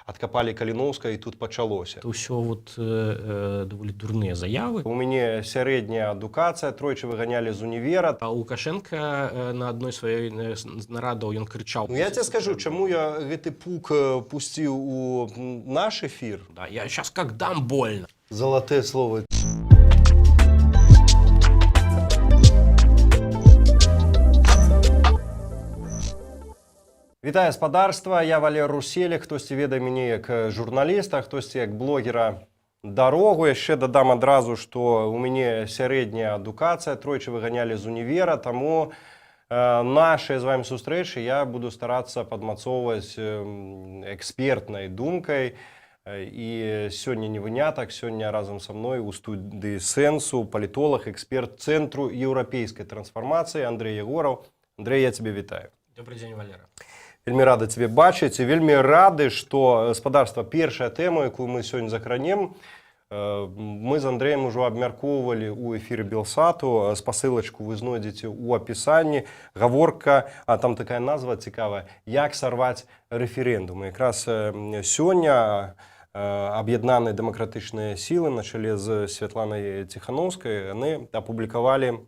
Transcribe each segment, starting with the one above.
Адкапалі Каліноўскага, і тут пачалося. Это ўсё вот даволі дурныя заявы. У мяне сярэдняя адукацыя, тройчы выганялі з універа. А Лукашенко на адной сваёй з нарадаў ён крычаў. Ну, я тебе скажу, чаму я гэты пук пусціў у наш эфір. Да, я сейчас как дам больно. Залатое слово. Вітаю, спадарства, я Валер Руселік, хтосьці ведае мяне як журналіста, хтосьці як блогера дарогу. Яшчэ дадам адразу, што у мяне сярэдняя адукацыя, тройчы выганялі з універа, таму нашыя з вами сустрэчы я буду старацца падмацоўваць экспертнай думкай. І сёння не вынятак, сёння разам са мной у студыі «Сэнсу» палітолаг, эксперт Цэнтру еўрапейскай трансфармацыі Андрэй Ягораў. Андрэй, я цябе вітаю. Добрый день, Валера. Вельмі рады цябе бачыць і вельмі рады, што, спадарства, першая тэма, якую мы сёння закранем, мы з Андрэем ужо абмяркоўвалі ў эфіры Белсату, спасылачку вы знойдзеце ў апісанні. Гаворка, а там такая назва цікавая: «Як сарваць рэферэндум». Якраз сёння аб'яднаныя дэмакратычныя сілы на чале з Святланай Ціхановскай, яны апублікавалі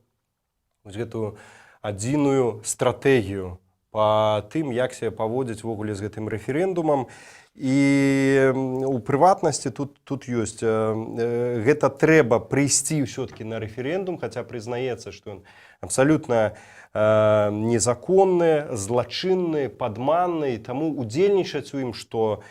вось гэтую адзіную стратэгію па тым, як сябе паводзіць увогуле з гэтым рэферэндумам. І у прыватнасці тут ёсць гэта: трэба прыйсці ўсё-таки на рэферэндум, хаця прызнаецца, што ён абсалютна незаконны, злачынны, падманны, таму удзельнічаць у ім, што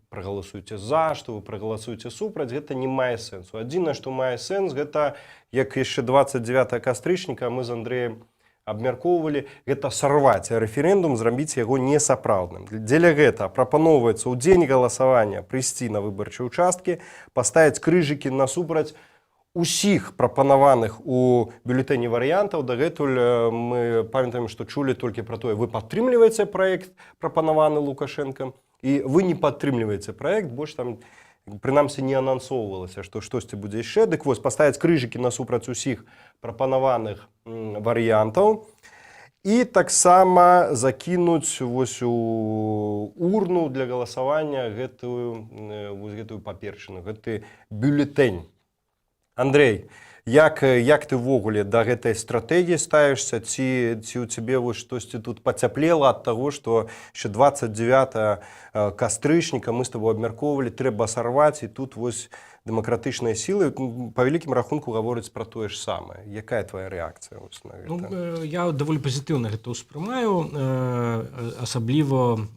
прагаласуеце за, што вы прагаласуеце супраць, гэта не мае сэнсу. Адзінае, што мае сэнс, гэта, як яшчэ 29 кастрычніка мы з Андрэем абмяркоўвалі, гэта сарваць рэферэндум, зрабіць яго несапраўдным. Дзеля гэта прапаноўваецца ў дзень галасавання прыйсці на выбарчыя участкі, паставіць крыжыкі насупраць усіх прапанаваных у бюлетэні варыянтаў. Дагэтуль мы памятаем, што чулі толькі пра тое, вы падтрымліваеце праект, прапанаваны Лукашэнкам, і вы не падтрымліваеце праект, больш там прынамсі не анансоўвалася, што штосьці будзе яшчэ. Дык вось, паставіць крыжыкі насупраць усіх прапанаваных варыянтаў і таксама закінуць вось у урну для галасавання гэтую вось гэтую паперчыну, гэты бюлетэнь. Андрэй, як ты ўвогуле да гэтай стратэгіі ставішся? Ці ў цябе вось штосьці тут пацяплела ад таго, што яшчэ 29 кастрычніка мы з тобой абмяркоўвалі, трэба сарваць, і тут вось дэмакратычныя сілы па вялікім рахунку гавораць пра тое ж самае? Якая твоя рэакцыя вось на Ну, гэта? Я даволі пазітыўна гэта ўспрымаю, асабліва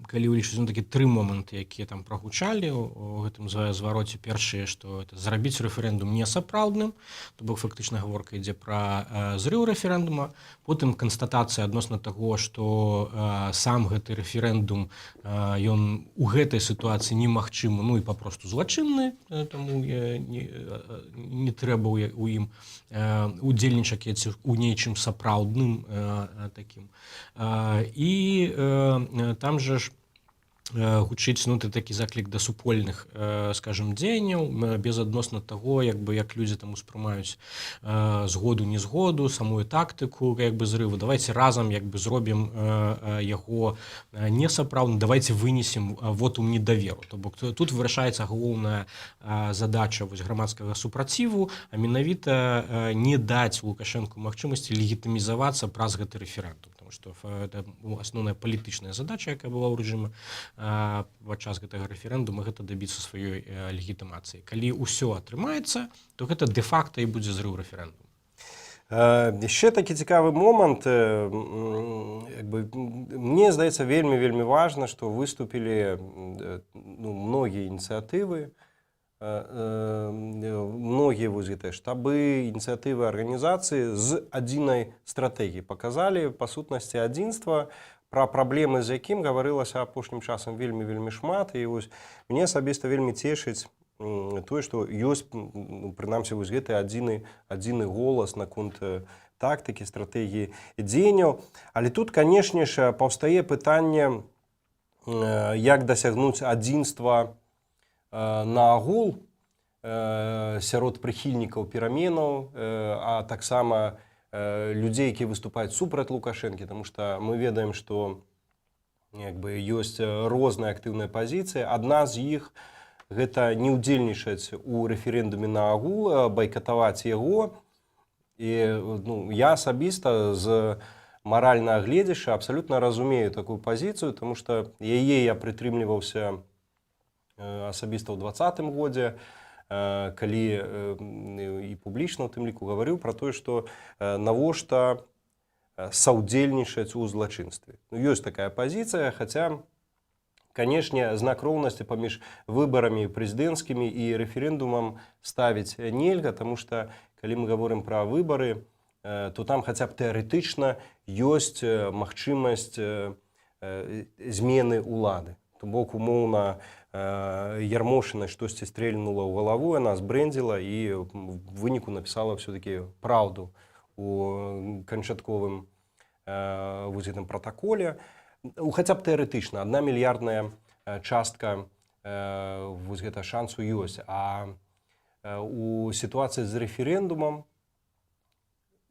калі ўлічыць, ну, такі тры моманты, якія там прагучалі у гэтым звароце. Першае, што это зрабіць рэферэндум несапраўдным, то бок фактычна гаворка ідзе пра зрыў рэферэндума. Потым канстатацыя адносна таго, што сам гэты рэферэндум ён у гэтай сітуацыі немагчымы, ну і папросту злачынны, таму не трэба ў ім удзельнічаць у нечым сапраўдным такім. І там жа ж гучыць, ну, ты такі заклік да супольных, скажем, дзеянняў безадносна таго, як бы, як людзі там успрымаюць згоду, незгоду, самую тактыку як бы зрыву: давайте разам як бы зробім яго несапраўдна, давайте вынесем вотум недаверу. То бок тут вырашаецца галоўная задача вось грамадскага супраціву, а менавіта не даць Лукашэнку магчымасці легітымізавацца праз гэты рэферэндум, потому что это, ну, асноўная палітычная задача, якая была ў рэжыма падчас гэтага рэферэндума, гэта дабіцца сваёй легітымацыі. Калі ўсё атрымаецца, то гэта дэ-факта і будзе зрыў рэферэндуму. Яшчэ такі цікавы момант, як бы, мне здаецца, вельмі, вельмі важна, што выступілі ну, многія ініцыятывы, многія вось гэтыя штабы, ініцыятывы, арганізацыі з адзінай стратэгіі, паказалі па сутнасці адзінства, пра праблемы з якім гаварылася апошнім часам вельмі, вельмі шмат. І вось мне асабіста вельмі цешыць тое, што ёсць ну, прынамсі вось гэты адзіны голас наконт тактыкі, стратэгіі дзеянняў. Але тут, канешне ж, паўстае пытанне, як дасягнуць адзінства наагул сярод прыхільнікаў пераменаў, а таксама людзей, якія выступаюць супраць Лукашэнкі, тому что мы ведаем, што Як бы ёсць розныя актыўныя пазіцыі. Адна з іх — гэта не ўдзельнічаць у рэферэндуме наогул, байкатаваць яго. І, ну, я асабіста з маральнага гледзішча абсалютна разумею такую пазіцыю, тому что яе я прытрымліваўся асабіста ў 20-м годзе, калі і публічна ў тым ліку гаварыў пра тое, што навошта саўдзельнічаць у злачынстве. Ну, ёсць такая пазіцыя, хаця, канешне, знак роўнасці паміж выбарамі прэзідэнцкімі і рэферэндумам ставіць нельга, таму што калі мы гаворым пра выбары, то там хаця б тэарэтычна ёсць магчымасць змены ўлады. То бок, умоўна, Ярмошына штосьці стрэльнула ў галаву, яна збрэндзіла і в выніку напісала все-таки праўду у канчатковым вось гэтым пратаколе. Ну, хаця б тэарэтычна адна мільярдная частка вось гэта шансу ёсць. А у сітуацыі з рэферэндумам,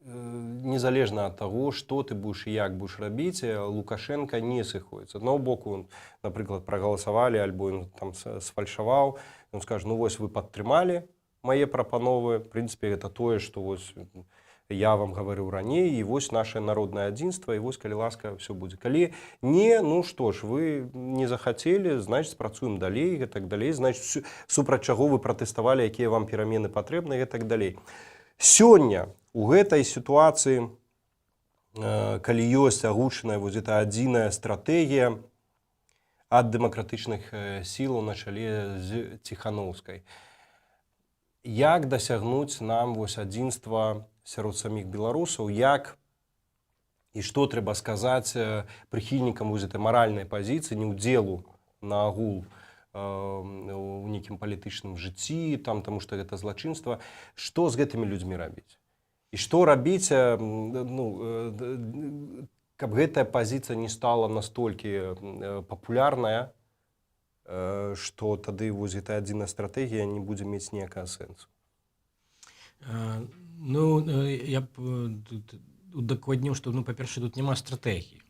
незалежна ад таго, што ты будешь і як будешь рабіць, Лукашенко не сыходзіць. З аднаго боку, напрыклад, прагаласавалі альбо ён там сфальшаваў, ён скажа: «Ну вось, вы падтрымалі мае прапановы, в прынцыпе, гэта тое, што вось я вам гаварыў раней, і вось наше народнае адзінства, і вось, калі ласка, все будзе. Калі не, ну што ж, вы не захацелі, значит, працуем далей і так далей, значит, супраць чаго вы пратэставалі, якія вам перамены патрэбны і так далей». Сёння у гэтай сітуацыі, калі ёсць агучаная вось эта адзіная стратэгія ад дэмакратычных сілаў на чале з Ціханаўскай, як дасягнуць нам вось адзінства сярод саміх беларусаў, як і што трэба сказаць прыхільнікам вось этой маральнай пазіцыі неўдзелу наогул у нейкім палітычным жыцці там, таму што гэта злачынства, што з гэтымі людзьмі рабіць і што рабіць, ну, каб гэтая пазіцыя не стала настолькі папулярная, што тады вось гэта адзіная стратэгія не будзе мець ніякага сэнсу? Ну, я б тут удакладніў, што, ну, па-першае, тут няма стратэгіі.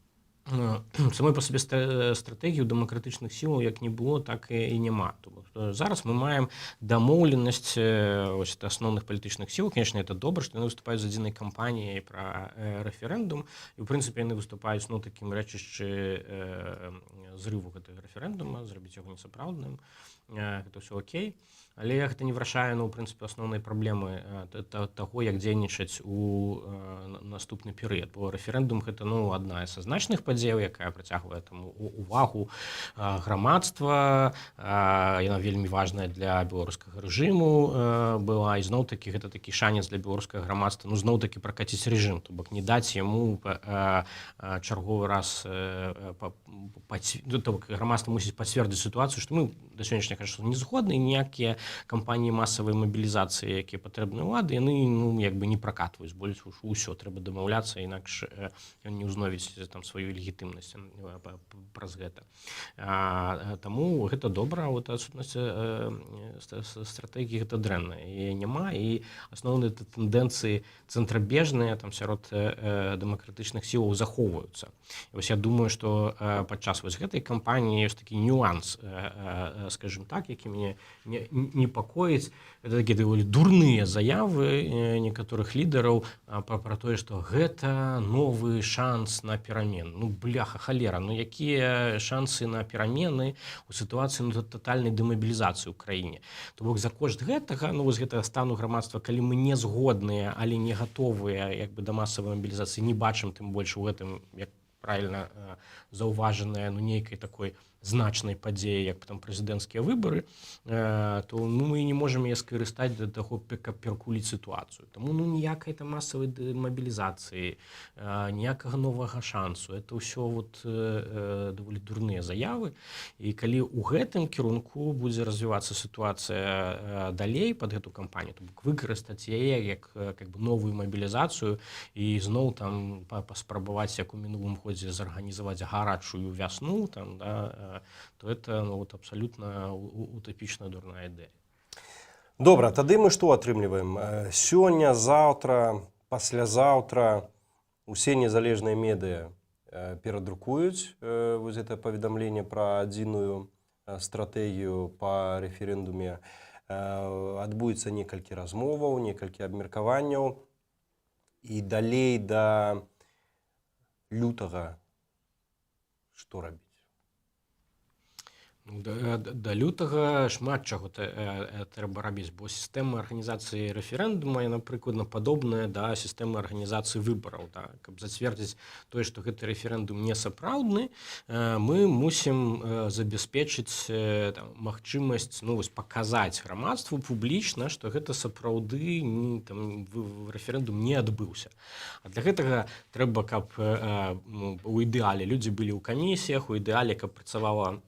Самой па сабе стратэгію дэмакратычных сілаў як не было, так і няма. То бок зараз мы маем дамоўленасць ось асноўных палітычных сіл. Конечно, это добра, што яны выступаюць з адзінай кампаніяй пра рэферэндум, і, в прынцыпе, яны выступаюць, ну, такім рэчышчы зрыву гэтага рэферэндума, зрабіць яго несапраўдным. Гэта ўсё окей, але гэта не вырашае, ну, у прынцыпе, асноўнай праблемы таго, як дзейнічаць у наступны перыяд, бо рэферэндум — гэта, ну, адна са значных падзеяў, якая прыцягвае там увагу грамадства, яна вельмі важная для беларускага рэжыму была, і зноў такі гэта такі шанец для беларускага грамадства, ну, зноў такі пракаціць рэжым, то бок не даць яму чарговы раз ну, то бок грамадства мусіць пацвердзіць сітуацыю, што мы да сённяшняга часу не згодны, ніякія кампаніі масавай мабілізацыі, якія патрэбны ўлады, яны, ну, як бы не пракатваюць, больш уж усё, трэба дамаўляцца, інакш ён не ўзновіць там сваю легітымнасць праз гэта. Таму гэта добра, а вот адсутнасць стратэгіі — гэта дрэнна, і няма, і асноўныя тэндэнцыі цэнтрабежныя там сярод дэмакратычных сілаў захоўваюцца. І вось я думаю, што падчас вось гэтай кампаніі ёсць такі нюанс, скажем так, які мяне непакоіць. Это такія даволі дурныя заявы некаторых лідараў пра тое, што гэта новы шанс на перамен. Ну, бляха, халера, ну якія шансы на перамены у сітуацыі, ну, тотальнай дэмабілізацыі ў краіне? То бок за кошт гэтага, ну, вось гэтага стану грамадства, калі мы не згодныя, але не гатовыя як бы да масавай мабілізацыі, не бачым тым больш у гэтым, як правильно заўважаная, ну, нейкай такой значнай падзеі, як там прэзідэнцкія выбары, то, ну, мы не можам яе скарыстаць для таго, каб перакуліць сітуацыю. Таму, ну, ніякай там масавай мабілізацыі, ніякага новага шансу — это ўсё вот даволі дурныя заявы. І калі ў гэтым кірунку будзе развівацца сітуацыя далей под гэту кампанію, то бок выкарыстаць яе як как бы новую мабілізацыю і зноў там паспрабаваць, як у мінулым годзе, зарганізаваць гарачую вясну там, да, то это, ну, вот абсалютна утапічная дурная ідэя. Добра, тады мы што атрымліваем? Сёння, заўтра, паслязаўтра усе незалежныя медыа Перадрукуюць вось гэта паведамленне пра адзіную стратэгію па рэферэндуме. Адбудзецца некалькі размоваў, некалькі абмеркаванняў, і далей да лютага што рабіць? Ну, да лютага шмат чаго трэба рабіць, бо сістэма арганізацыі рэферэндума, яна прыкладна падобная да сістэмы арганізацыі выбараў. Да? Каб зацвердзіць тое, што гэты рэферэндум не сапраўдны, мы мусім забяспечыць там магчымасць, ну, вось, паказаць грамадству публічна, што гэта сапраўды не, там, рэферэндум не адбыўся. А для гэтага трэба, каб ну, у ідэале людзі былі ў камісіях, у ідэале, каб працавала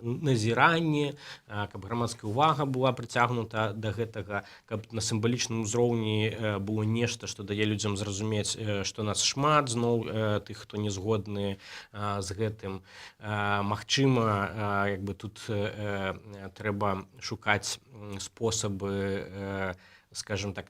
назіранне, каб грамадская ўвага была прыцягнута да гэтага, каб на сімвалічным узроўні было нешта, што дае людзям зразумець, што нас шмат зноў тых, хто не згодны з гэтым. Магчыма, як бы тут трэба шукаць спосабы, скажем так,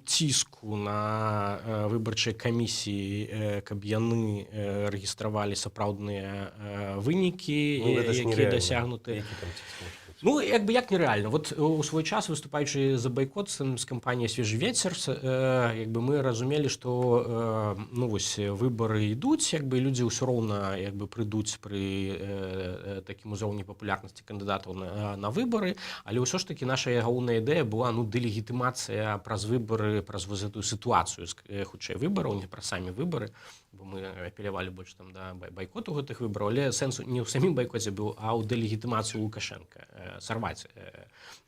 ціску на выбарчыя камісіі, каб яны рэгістравалі сапраўдныя вынікі, Ну, гэта ж якія нерэальна. дасягнуты. Які там ціск можа быць? Ну, як бы як нерэальна? Вот у свой час, выступаючы за байкот з кампаніяй «Свежы ветер», як бы мы разумелі, што ну, вось, выбары ідуць, як бы людзі ўсё роўна як бы прыйдуць пры такім узроўні папулярнасці кандыдатаў на выбары, але ўсё ж таки наша галоўная ідэя была, ну, дэлегітымацыя праз выбары, праз вось гэтую сітуацыю хутчэй выбараў, не пра самі выбары, бо мы апелявалі больш там да байкоту гэтых выбараў, але сэнсу не ў самім байкоце быў, а ў дэлегітымацыю Лукашенко, сарваць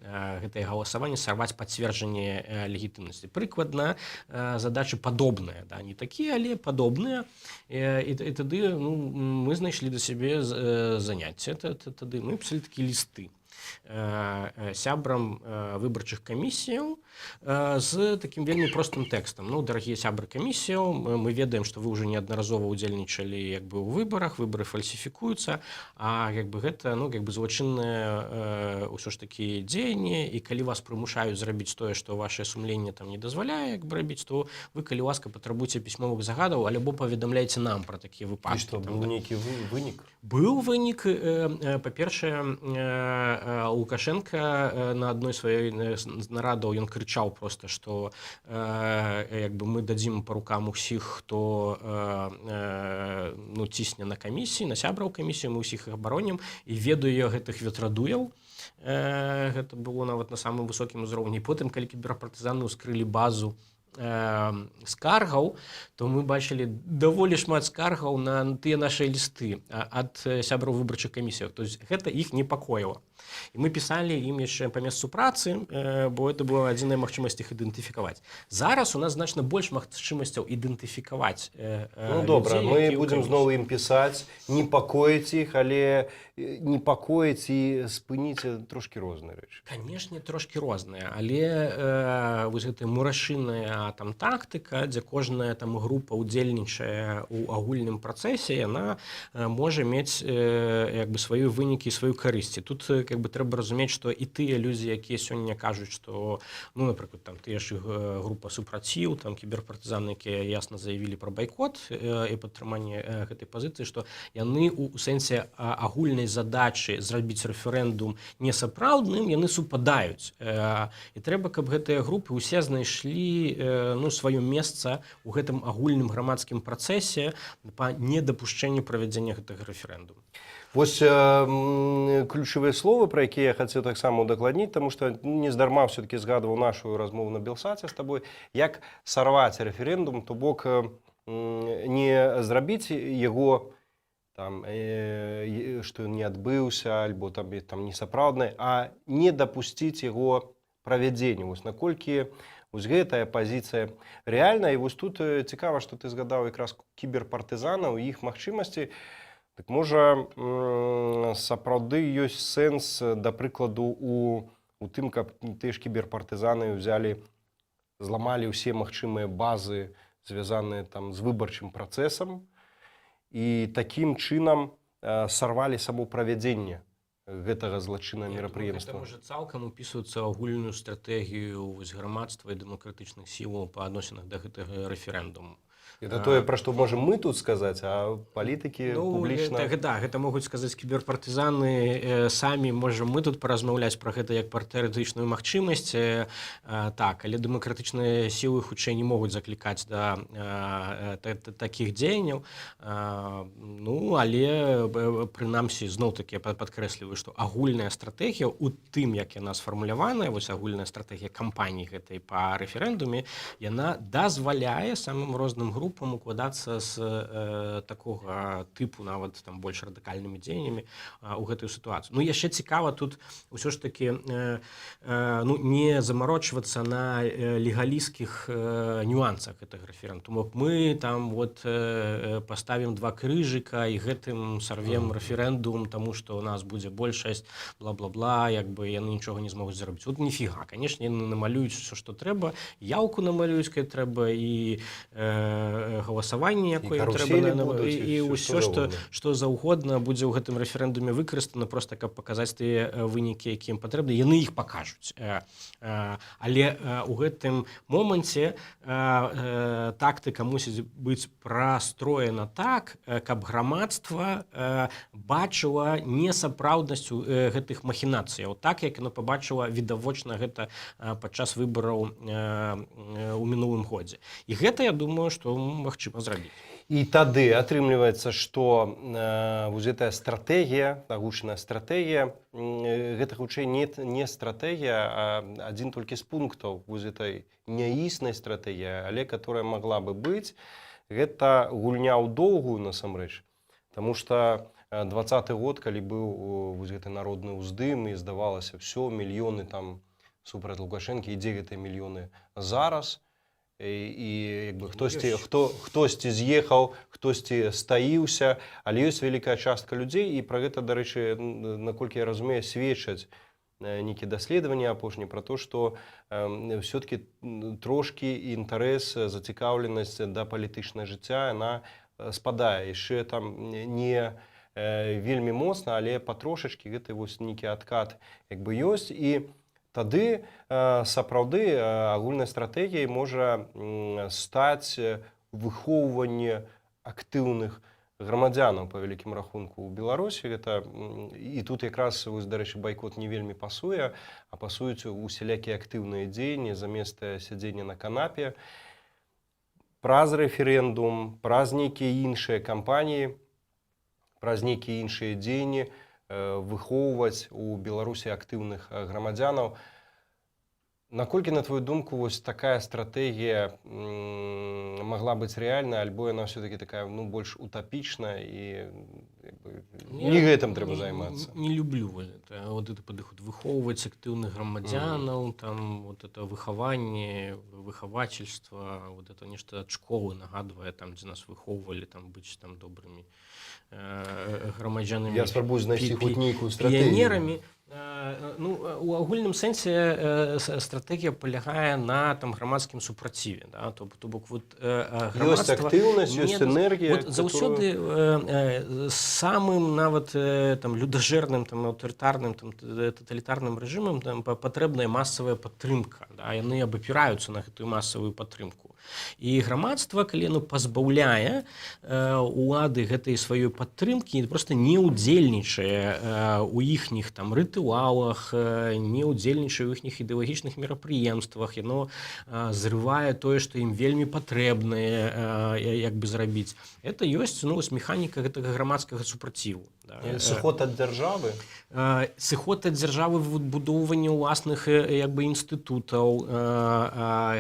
гэтае галасаванне, сарваць пацверджанне легітымнасці. Прыкладна задачы падобныя, да, не такія, але падобныя. І тады, ну, мы знайшлі да сябе заняцце. Тады мы пісалі такія лісты сябрам выбарчых камісіяў з такім вельмі простым тэкстам: «Ну, дарагія сябры камісіяў, мы ведаем, што вы ўжо неаднаразова ўдзельнічалі як бы ў выбарах, выбары фальсіфікуюцца, а як бы гэта, ну, як бы злачыннае ўсё ж такі дзеянне, і калі вас прымушаюць зрабіць тое, што ваше сумленне там не дазваляе як бы рабіць, то вы, калі ласка, патрабуйце пісьмовых загадаў альбо паведамляйце нам пра такія І выпадкі». што, Там, быў да. нейкі вынік? Быў вынік. Па-першае, Лукашенко на адной сваёй з нарадаў ён крычаў просто, што як бы мы дадзім па рукам усіх, хто ну, цісне на камісіі, на сябраў камісію, мы ўсіх іх абаронім, і ведаю я гэтых ветрадуяў. Гэта было нават на самым высокім узроўні. Потым, калі кіберпартызаны ўскрылі базу скаргаў, то мы бачылі даволі шмат скаргаў на тыя нашыя лісты ад сябраў выбарчых камісіях. То есть гэта іх непакоіла. І мы пісалі ім яшчэ па месцу працы, бо это была адзіная магчымасць іх ідэнтыфікаваць. Зараз у нас значна больш магчымасцяў ідэнтыфікаваць Ну добра, людзей, мы якія ў будзем камісіі. зноў ім пісаць, непакоіць іх, але непакоіць і спыніць — трошкі розныя рэчы. Канешне, трошкі розныя, але вось гэтая мурашыная там тактыка, дзе кожная там група ўдзельнічае ў агульным працэсе, яна можа мець як бы свае вынікі і сваю карысці. Тут как бы трэба разумець, што і тыя людзі, якія сёння кажуць, што, ну, напрыклад, там тыя ж група «Супраціў», там кіберпартызаны, якія ясна заявілі пра байкот і падтрыманне гэтай пазіцыі, што яны у сэнсе агульнай задачы зрабіць рэферэндум несапраўдным, яны супадаюць. І трэба, каб гэтыя групы ўсе знайшлі ну, сваё месца ў гэтым агульным грамадскім працэсе па недапушчэнню правядзення гэтага рэферэндуму. Вось ключавыя словы, пра якія я хацеў таксама удакладніць, таму што нездарма все-таки згадваў нашу размову на Белсаце з табой, як сарваць рэферэндум, то бок не зрабіць яго там, што ён не адбыўся альбо там, там несапраўдны, а не дапусціць яго правядзення. Вось наколькі вось гэтая пазіцыя рэальна? І вось тут цікава, што ты згадаў якраз кіберпартызанаў і іх магчымасці. Так можа, сапраўды ёсць сэнс, да прыкладу, у тым, каб тыя ж кіберпартызаны ўзялі, зламалі ўсе магчымыя базы, звязаныя там з выбарчым працэсам, і такім чынам сарвалі само правядзенне гэтага злачыннага Я думаю, мерапрыемства. гэта можа цалкам упісвацца ў агульную стратэгію вось грамадства і дэмакратычных сілаў па адносінах да гэтага рэферэндуму. Это тое, пра што можам мы тут сказаць, а палітыкі Ну, публічна. Гэта, да, гэта могуць сказаць кіберпартызаны самі, можам мы тут паразмаўляць пра гэта як пра тэарэтычную магчымасць. Так, але дэмакратычныя сілы хутчэй не могуць заклікаць да такіх дзеянняў. Ну, але прынамсі, зноў-такі я падкрэсліваю, што агульная стратэгія у тым, як яна сфармуляваная, вось агульная стратэгія кампаніі гэтай па рэферэндуме, яна дазваляе самым розным групам укладацца з такога тыпу, нават там больш радыкальнымі дзеяннямі у гэтую сітуацыю. Ну, яшчэ цікава тут усё ж таки ну, не замарочвацца на легалісцкіх нюансах гэтага рэферэндуму. Мы там вот поставім два крыжыка і гэтым сарвем рэферэндум, таму што у нас будзе большасць, бла-бла-бла, як бы яны нічога не змогуць зрабіць. Вот ніфіга, конечно, яны намалююць усё, што трэба, яўку намалююць, калі трэба, і галасаванне, якое ім трэба, каруселі будуць, і і ўсё, ўсё, што заўгодна. Што заўгодна будзе ў гэтым рэферэндуме выкарыстана, просто каб паказаць тыя вынікі, якія ім патрэбны, яны іх пакажуць. Але у гэтым моманце тактыка мусіць быць прастроена так, каб грамадства бачыла несапраўднасць гэтых махінацыяў, так, як яно пабачыла відавочна гэта падчас выбараў у мінулым годзе. І гэта, я думаю, што магчыма зрабіць. І тады атрымліваецца, што вось гэтая стратэгія, агучаная стратэгія, гэта хутчэй не стратэгія, а адзін толькі з пунктаў вось гэтай няіснай стратэгіі, але которая могла бы быць, гэта гульня ў доўгую насамрэч. Таму што 20-ы год, калі быў вось гэты народны ўздым і здавалася, всё, мільёны там супраць Лукашэнкі, і дзе гэтыя мільёны зараз? І як бы хтосьці, Ёсць. хтосьці з'ехаў, хтосьці стаіўся, але ёсць вялікая частка людзей, і пра гэта, дарэчы, наколькі я разумею, сведчаць нейкія даследаванні апошнія пра то, што все-таки трошкі інтарэс, зацікаўленасць да палітычнага жыцця, яна спадае. Яшчэ там не вельмі моцна, але патрошачкі гэты вось нейкі адкат як бы ёсць. І тады сапраўды агульнай стратэгіяй можа стаць выхоўванне актыўных грамадзянаў па вялікім рахунку ў Беларусі. Гэта і тут якраз вось, дарэчы, байкот не вельмі пасуе, а пасуюць усялякія актыўныя дзеянні замест сядзення на канапе праз рэферэндум, праз нейкія іншыя кампаніі, праз нейкія іншыя дзеянні выхоўваць у Беларусі актыўных грамадзянаў. Наколькі, на твою думку, вось такая стратэгія магла быць рэальная, альбо яна все-таки такая, ну, больш утапічная і як бы не гэтым трэба займацца? Не люблю вот это, вот это падыход выхоўваць актыўных грамадзянаў, там вот это выхаванне, выхавацельства, вот это нешта ад школы нагадвае, там, дзе нас выхоўвалі там быць там добрымі грамадзянамі. Я спрабую знайсці хоць нейкую стратэгію. Піянерамі. Ну, у агульным сэнсе стратэгія палягае на там грамадскім супраціве, да? То бок вот, Ёсць грамадства актыўнасць, не ёсць энергія, вот заўсёды самым нават там людажэрным, там аўтарытарным, там таталітарным рэжымам там патрэбная масавая падтрымка, да? Яны абапіраюцца на гэтую масавую падтрымку. І грамадства, калі яно пазбаўляе улады гэтай сваёй падтрымкі, просто не ўдзельнічае у іхніх там рытуалах, не ўдзельнічае ў іхніх ідэалагічных мерапрыемствах, яно зрывае тое, што ім вельмі патрэбнае як бы зрабіць. Это ёсць, ну, вось механіка гэтага грамадскага супраціву. Да. Сыход ад дзяржавы. Сыход ад дзяржавы, выбудоўванне ўласных як бы інстытутаў,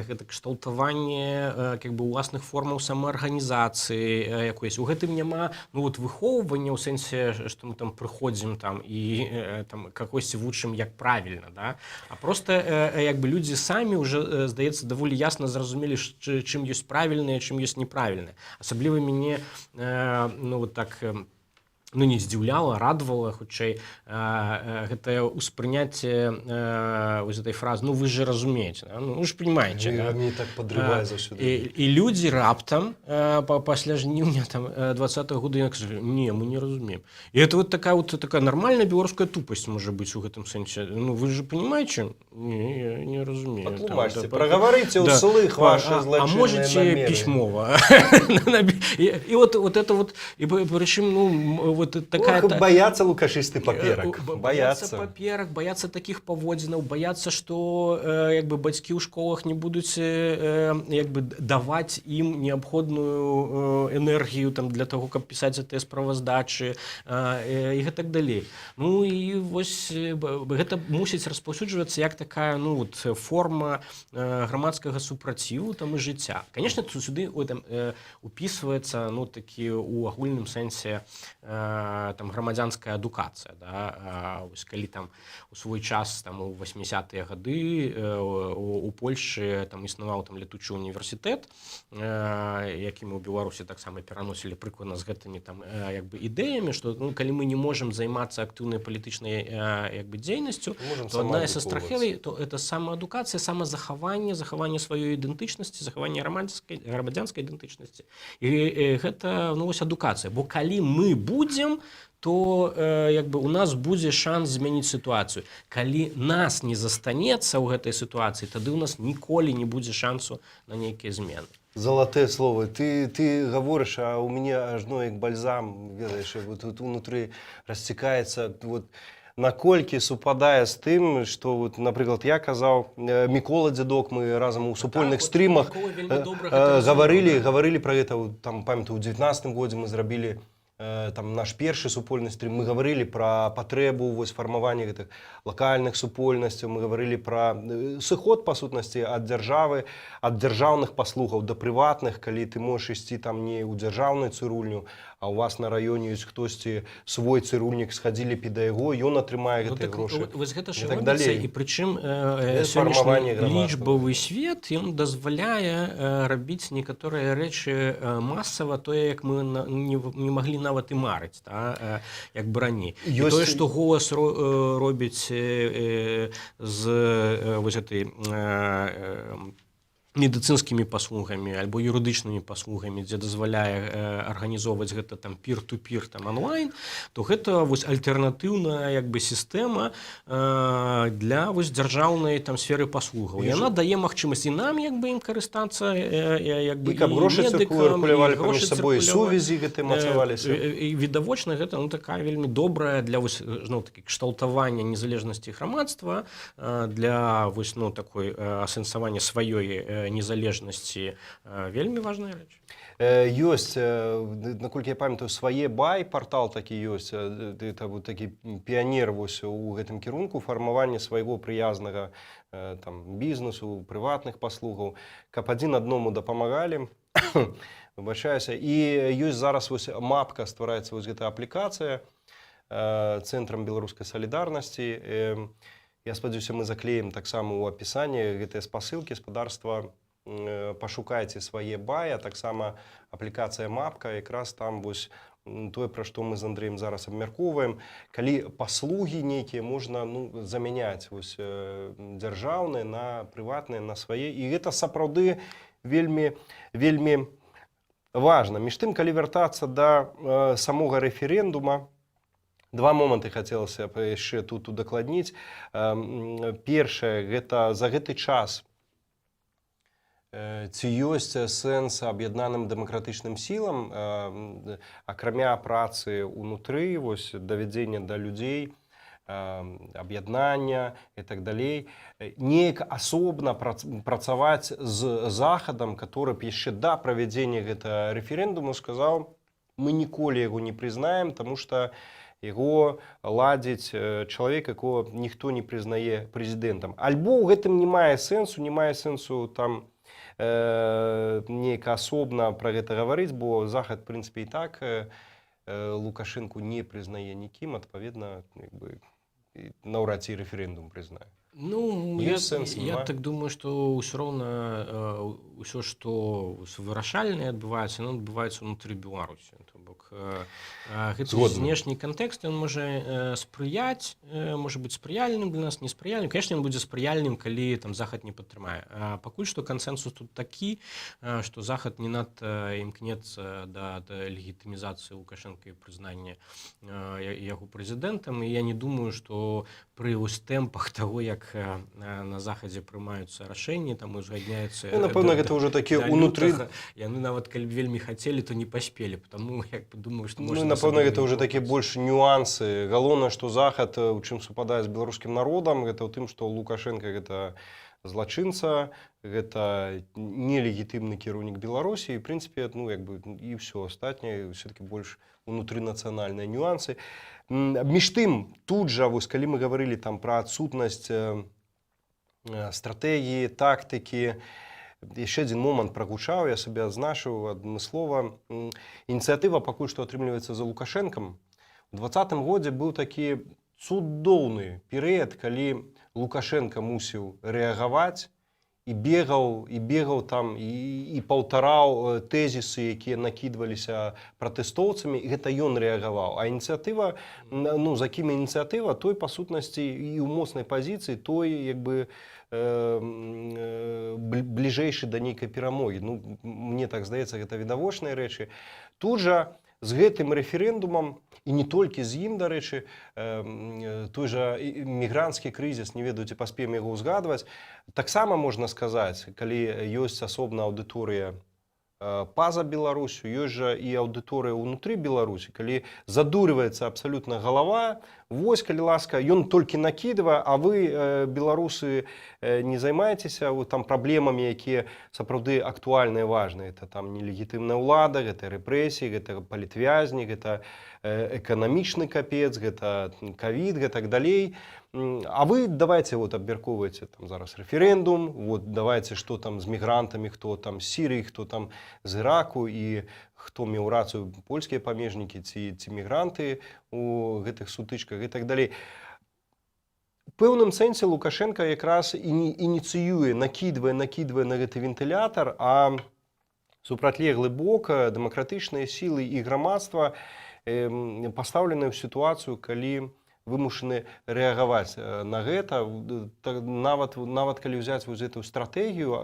гэта кшталтаванне как бы уласных формаў самаарганізацыі якоїсь. У гэтым няма, ну, вот выхоўвання ў сэнсе, што мы там прыходзім там і там кагосьці вучым, як правільна, да? А просто як бы людзі самі уже, здаецца, даволі ясна зразумелі, чым ёсць правільнае, чым ёсць неправільнае. Асабліва мяне ну, вот так ну, не здзіўляла, радавала хутчэй гэтае ўспрыняцце вось этой фразы: «Ну, вы же разумееце, да? Ну, вы же понимаете», да? Мне так падрывае заўсёды. І людзі раптам пасля жніўня там 20-го года яны сказали: «Не, мы не разумеем». І это вот такая вот такая нормальная беларуская тупасць можа быць у гэтым сэнсе: «Ну, вы же понимаете». «Не, я не разумею». Там, Патлумачце, да, прагаварыце да. ўслых ваши А злачынныя можете намеры. пісьмова? І вот это вот, і прычым, ну, вот такая Ох, баяцца лукашысты паперак. Баяцца Баяцца. паперак, баяцца такіх паводзінаў, баяцца, што як бы бацькі ў школах не будуць як бы даваць ім неабходную энергію там для таго, каб пісаць гэтыя справаздачы і гэтак далей. Ну і вось гэта мусіць распаўсюджвацца як такая, ну вот, форма грамадскага супраціву там і жыцця. Конечно, тут сюды, ой, там упісваецца, ну, такі у агульным сэнсе там грамадзянская адукацыя, да? Вось калі там у свой час, там у 80-е гады у Польшы там існаваў там летучы універсітэт, які мы ў Беларусі таксама пераносілі прыкладна з гэтымі там як бы ідэямі, што, ну, калі мы не можам займацца актыўнай палітычнай як бы дзейнасцю, Можам то одна са самаадукоўвацца. стратэгій то это самаадукацыя, самазахаванне, захаванне сваёй ідэнтычнасці, захаванне грамадзянскай ідэнтычнасці. І гэта, ну, вось адукацыя, бо калі мы будзем, то як бы у нас будзе шанс змяніць сітуацыю. Калі нас не застанецца ў гэтай сітуацыі, тады у нас ніколі не будзе шансу на нейкія змены. Залатыя словы. Ты гаворыш, а у мяне ажно як бальзам, ведаеш, вот тут унутры расцікаецца. Вот, наколькі супадае з тым, што вот, напрыклад, я казаў, Мікола Дзядок, мы разам у супольных Так, вот стрымах Мікола вельмі добра гэта разумеў, гаварылі, да. гаварылі пра гэта, вот, там, памятаю, у 19 годзе мы зрабілі там наш першы супольны стрым, мы гаварылі пра патрэбу вось фармавання гэтых лакальных супольнасцяў, мы гаварылі пра сыход, па сутнасці, ад дзяржавы, ад дзяржаўных паслугаў да прыватных, калі ты можаш ісці там не ў дзяржаўную цырульню, а у вас на раёне ёсць хтосьці свой цырульнік, схадзілі пі да яго, ён атрымае Ну, гэтыя так, грошы. Вось гэта ж І і так робіцца, далей. і прычым Гэта фармаванне сённяшні грамадства. лічбавы свет, ён дазваляе рабіць некаторыя рэчы масава, тое, як мы не маглі нават і марыць, да, як бы раней. І тое, што «Голас» робіць з вось гэтай медыцынскімі паслугамі альбо юрыдычнымі паслугамі, дзе дазваляе арганізоўваць гэта там пір-ту-пір, там онлайн, то гэта вось альтэрнатыўная як бы сістэма для вось дзяржаўнай там сферы паслугаў. І Яна дае магчымасць і нам як бы ім карыстацца, як бы І каб грошы медыкам, цыркулявалі і грошы паміж сабой, і цыркулявалі. сувязі гэты мацаваліся. І відавочна, гэта, ну, такая вельмі добрая для вось зноў такі кшталтавання незалежнасці грамадства, для вось, ну, такой асэнсавання сваёй незалежнасці вельмі важная рэч. Ёсць, наколькі я памятаю, свае бай партал такі ёсць, это вот такі піянер вось у гэтым кірунку фармавання свайго прыязнага там бізнесу, прыватных паслугаў, каб адзін адному дапамагалі, выбачаюся. І ёсць зараз вось «Мапка», ствараецца вось гэта аплікацыя цэнтрам беларускай салідарнасці. Я спадзяюся, мы заклеім таксама ў апісанні гэтыя спасылкі. Спадарства, пашукайце свае бай, а таксама аплікацыя «Мапка», якраз там вось тое, пра што мы з Андреем зараз абмяркоўваем, калі паслугі нейкія можна, ну, замяняць вось дзяржаўныя на прыватныя, на свае, і гэта сапраўды вельмі, вельмі важна. Між тым, калі вяртацца да самога рэферэндума, два моманты хацелася б яшчэ тут удакладніць. Першае, гэта за гэты час ці ёсць сэнс аб'яднаным дэмакратычным сілам, акрамя працы ўнутры, вось давядзення да людзей, аб'яднання і так далей, неяк асобна працаваць з захадам, который б яшчэ да правядзення гэтага рэферэндуму сказаў: «Мы ніколі яго не прызнаем, таму што яго ладзіць чалавек, якого ніхто не прызнае прэзідэнтам». Альбо ў гэтым не мае сэнсу, не мае сэнсу там неяк асобна пра гэта гаварыць, бо захад, в прынцыпе, і так Лукашэнку не прызнае нікім, адпаведна, як бы, і наўрад ці рэферэндум прызнае. Ну, я, Ёсць сэнс, я няма? так думаю, што ўсё роўна ўсё, што вырашальнае адбываецца, яно адбываецца ўнутры Беларусі. То бок гэты Згодны. знешні кантэкст, ён можа спрыяць, можа быць спрыяльным для нас, неспрыяльным. Конечно, ён будзе спрыяльным, калі там Захад не падтрымае. А пакуль што кансэнсус тут такі, што Захад не надта імкнецца да легітымізацыі Лукашэнкі і прызнання яго прэзідэнтам. І я не думаю, што пры вось тэмпах таго, як на Захадзе прымаюцца рашэнні, там узгадняюцца Ну, напэўна, гэта ўжо такі да унутры лютага, яны нават калі б вельмі хацелі, то не паспелі. Таму як бы думаю, што Ну, можна напэўна, асабліва гэта не ўжо такі пробаваць. больш нюансы. Галоўнае, што Захад у чым супадае з беларускім народам, гэта ў тым, што Лукашэнка — гэта злачынца, гэта нелегітымны кіраўнік Беларусі, і, в прынцыпе, ну, як бы і ўсё астатняе все-таки больш унутрынацыянальныя нюансы. Між тым, тут жа, вось калі мы гаварылі там пра адсутнасць стратэгіі, тактыкі, яшчэ адзін момант прагучаў, я сабе адзначыў адмыслова. Ініцыятыва пакуль што атрымліваецца за Лукашэнкам. У 20-м годзе быў такі цудоўны перыяд, калі Лукашэнка мусіў рэагаваць і бегаў там і паўтараў тэзісы, якія накідваліся пратэстоўцамі, і гэта ён рэагаваў. А ініцыятыва, ну, за кім ініцыятыва, той, па сутнасці, і ў моцнай пазіцыі, той як бы бліжэйшы да нейкай перамогі. Ну, мне так здаецца, гэта відавочныя рэчы. Тут жа з гэтым рэферэндумам, і не толькі з ім, дарэчы, той жа мігранцкі крызіс, не ведаю, ці паспеем яго ўзгадваць, таксама можна сказаць, калі ёсць асобная аўдыторыя па-за Беларусю, ёсць жа і аўдыторыя ўнутры Беларусі, калі задурваецца абсалютна галава: вось, калі ласка, ён толькі накідвае, а вы, беларусы, не займаецеся вот там праблемамі, якія сапраўды актуальныя, важныя. Это там нелегітымная ўлада, гэта рэпрэсіі, гэта палітвязні, гэта эканамічны капец, гэта кавід, гэтак далей. А вы давайте вот абмяркоўвайце там зараз рэферэндум, вот давайте, что там з мігрантамі, хто там з Сірыі, хто там з Іраку і хто меў рацыю, польскія памежнікі ці мігранты у гэтых сутычках і так далей. У пэўным сэнсе Лукашэнка якраз і не ініцыюе, накідвае, накідвае на гэты вентылятар, а супрацьлеглы бок, дэмакратычныя сілы і грамадства пастаўленыя ў сітуацыю, калі вымушаны рэагаваць на гэта. Нават калі ўзяць вось гэтую стратэгію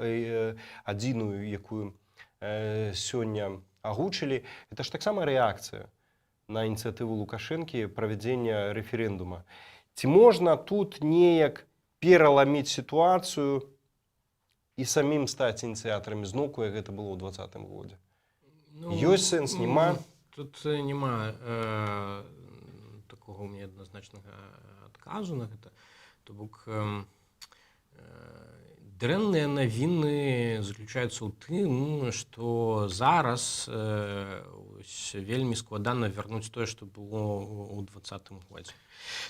адзіную, якую сёння агучылі, это ж таксама рэакцыя на ініцыятыву Лукашэнкі правядзення рэферэндума. Ці можна тут неяк пераламіць сітуацыю і самім стаць ініцыятарамі зноўку, як гэта было ў 20-м годзе? Ну, Ёсць сэнс, няма? Тут няма такога ў мяне адназначнага адказу на гэта. То бок дрэнныя навіны заключаюцца ў тым, што зараз ось, вельмі складана вярнуць тое, што было ў 20-м годзе.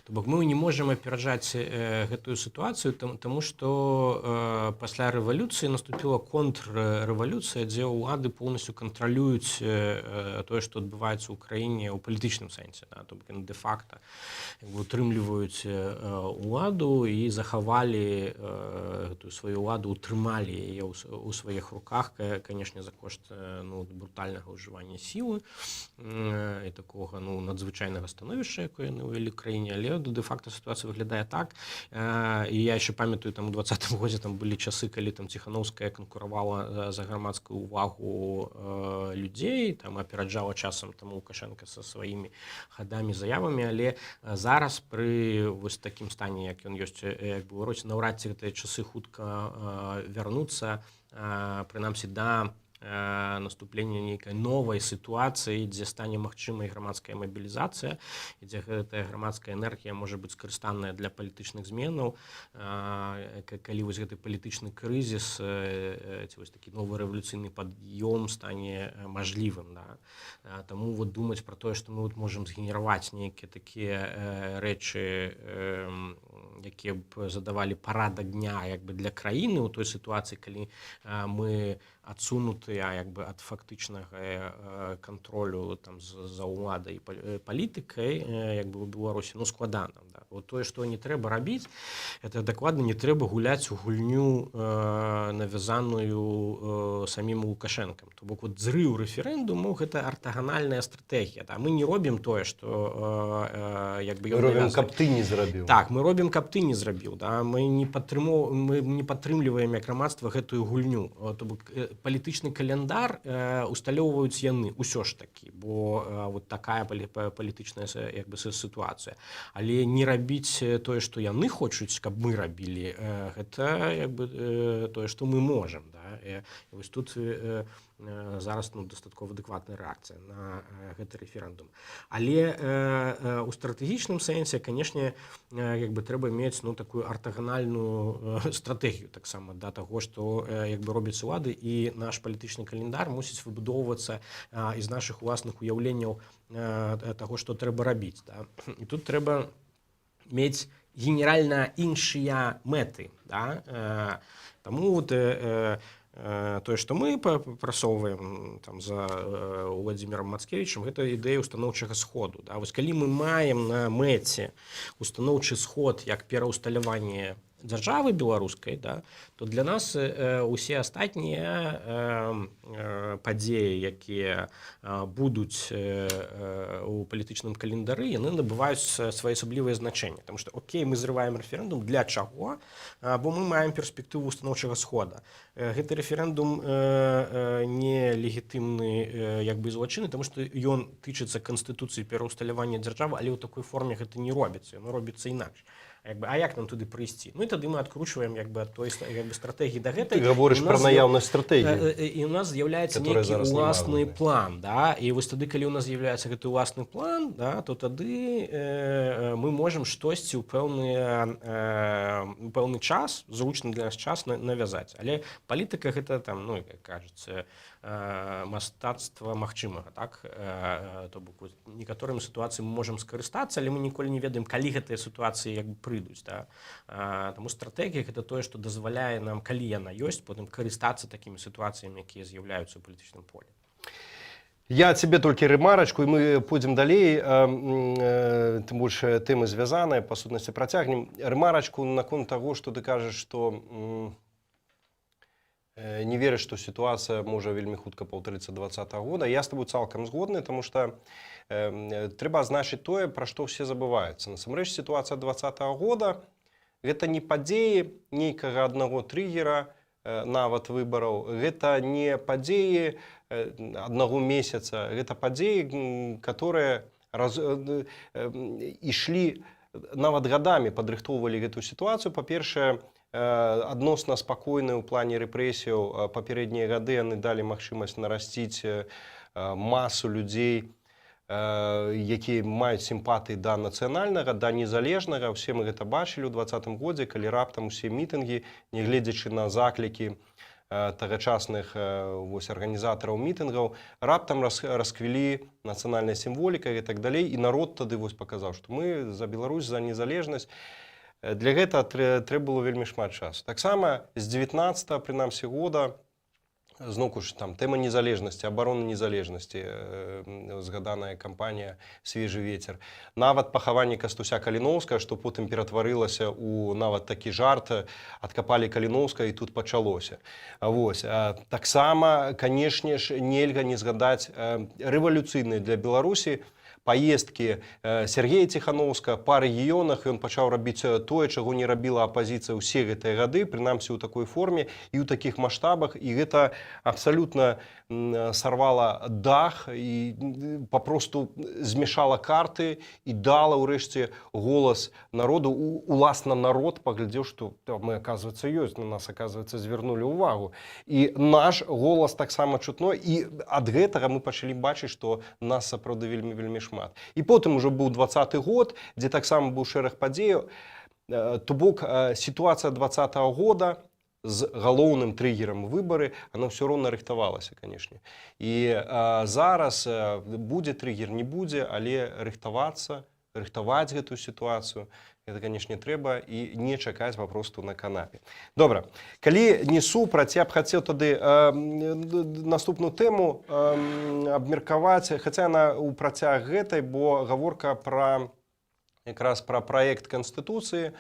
То бок мы не можам апераджаць гэтую сітуацыю, таму што пасля рэвалюцыі наступіла контррэвалюцыя, дзе ўлады поўнасцю кантралююць тое, што адбываецца ў краіне ў палітычным сэнсе, да? То бок яны дэ-факта як бы утрымліваюць уладу і захавалі гэтую сваю ўладу, утрымалі яе ў сваіх руках, канешне, за кошт ну, брутальнага ўжывання сілы і такога, ну, надзвычайнага становішча, якое яны ўвялі краіне, але дэ-факта сітуацыя выглядае так. І я яшчэ памятаю, там у 20-м годзе там былі часы, калі там Ціханоўская канкуравала за грамадскую увагу людзей, там апераджала часам там Лукашэнка са сваімі хадамі, заявамі, але зараз пры вось такім стане, як ён ёсць як бы ў роце, наўрад ці гэтыя часы хутка вярнуцца, прынамсі да наступлення нейкай новай сітуацыі, дзе стане магчымай грамадская мабілізацыя і дзе гэтая грамадская энергія можа быць скарыстанная для палітычных зменаў, калі вось гэты палітычны крызіс ці вось такі новы рэвалюцыйны пад'ём стане мажлівым, да. Таму вот думаць пра тое, што мы вот можам згенераваць нейкія такія рэчы, якія б задавалі парадак дня як бы для краіны ў той сітуацыі, калі мы адсунутыя як бы ад фактычнага кантролю там за ўладай, палітыкай як бы у Беларусі, ну, складана, да. Вот тое, што не трэба рабіць, это дакладна не трэба гуляць у гульню, навязаную самім Лукашэнкам. То бок вот зрыў рэферэндуму — гэта артаганальная стратэгія, да? Мы не робім тое, што як бы Мы робім, каб ты не зрабіў. Так, мы робім, каб ты не зрабіў, да? Мы не падтрымліваем як грамадства гэтую гульню. То бок палітычны каляндар усталёўваюць яны ўсё ж такі, бо вот такая палітычная як бы сітуацыя. Але не рабіць тое, што яны хочуць, каб мы рабілі, гэта як бы тое, што мы можам, да? І вось тут зараз, ну, дастаткова адэкватная рэакцыя на гэты рэферэндум. Але у стратэгічным сэнсе, канешне, як бы трэба мець, ну, такую артаганальную стратэгію таксама да таго, што як бы робяць улады, і наш палітычны календар мусіць выбудоўвацца з нашых уласных уяўленняў таго, што трэба рабіць, да? І тут трэба мець генеральна іншыя мэты, да? Таму вот тое, што мы прасоўваем там за Уладзімірам Мацкевічам, гэта ідэя устаноўчага сходу, да? Вось калі мы маем на мэце устаноўчы сход як пераўсталяванне дзяржавы беларускай, да, то для нас усе астатнія падзеі, якія будуць у палітычным календары, яны набываюць своеасаблівае значэнне. Потому что, окей, мы зрываем рэферэндум для чаго? Бо мы маем перспектыву устаноўчага схода. Гэты рэферэндум не легітымны як бы злачыны, тому что ён тычыцца канстытуцыі, пераўсталявання дзяржавы, але ў такой форме гэта не робіцца, яно робіцца інакш. Як бы, а як нам туды прыйсці? Ну і тады мы адкручваем як бы ад той як бы стратэгіі да гэтай. Ты гаворыш У пра нас наяўнасць стратэгіі, і у нас з'яўляецца которая нейкі зараз няма уласны ў план, да? І вось тады, калі у нас з'яўляецца гэты ўласны план, да, то тады мы можам штосьці ў пэўны час, зручны для нас час навязаць. Але палітыка — гэта там, ну, як кажуць, мастацтва магчымага, так? То бок вось некаторымі сітуацыямі мы можам скарыстацца, але мы ніколі не ведаем, калі гэтыя сітуацыі як бы прыйдуць, да? Таму стратэгія — гэта тое, што дазваляе нам, калі яна ёсць, потым карыстацца такімі сітуацыямі, якія з'яўляюцца ў палітычным полі. Я тебе толькі рэмарачку, і мы пойдзем далей, тым больш тэмы звязаныя, па сутнасці працягнем. Рэмарачку наконт таго, што ты кажаш, што не верыш, што сітуацыя можа вельмі хутка паўтарыцца 20-го года. Я з тобой цалкам згодны, таму што трэба азначыць тое, пра што ўсе забываюцца. Насамрэч сітуацыя 20-го года — гэта не падзеі нейкага аднаго трыггера, нават выбараў, гэта не падзеі аднаго месяца, гэта падзеі, которые ішлі нават гадамі, падрыхтоўвалі гэтую сітуацыю. Па-першае, адносна спакойныя ў плане рэпрэсіяў папярэднія гады, яны далі магчымасць нарасціць масу людзей, якія маюць сімпатыі да нацыянальнага, да незалежнага. Усе мы гэта бачылі ў 20-м годзе, калі раптам усе мітынгі, нягледзячы на заклікі тагачасных вось арганізатараў мітынгаў, раптам расквілі нацыянальная сімволіка і так далей, і народ тады вось паказаў, што мы за Беларусь, за незалежнасць. Для гэтага трэба было вельмі шмат часу. Таксама з 19, прынамсі, года зноўку ж там тэма незалежнасці, абароны незалежнасці, згаданая кампанія «Свежы ветер», нават пахаванне Кастуся Каліноўскага, што потым ператварылася у нават такі жарт: «Адкапалі Каліноўскага, і тут пачалося». Вось таксама, канешне ж, нельга не згадаць рэвалюцыйныя для Беларусі паездкі Сяргея Ціханоўскага па рэгіёнах. Ён пачаў рабіць тое, чаго не рабіла апазіцыя ўсе гэтыя гады, прынамсі ў такой форме і ў такіх маштабах, і гэта абсалютна сарвала дах і папросту змяшала карты і дала ўрэшце голас народу. Уласна народ паглядзеў, што мы, оказывается, ёсць, на нас, оказывается, звярнулі ўвагу і наш голас таксама чутно. І ад гэтага мы пачалі бачыць, што нас сапраўды вельмі, вельмі шмат. І потым ужо быў 20-ы год, дзе таксама быў шэраг падзеяў. То бок сітуацыя 20-го года з галоўным трыггерам выбары, она ўсё роўна рыхтавалася, канешне. І зараз будзе трыггер, не будзе, але рыхтавацца, рыхтаваць гэтую сітуацыю — Гэта, канешне, трэба і не чакаць папросту на канапе. Добра, калі не супраць, я б хацеў тады наступную тэму абмеркаваць, хаця яна ў працяг гэтай, бо гаворка пра якраз пра праект канстытуцыі.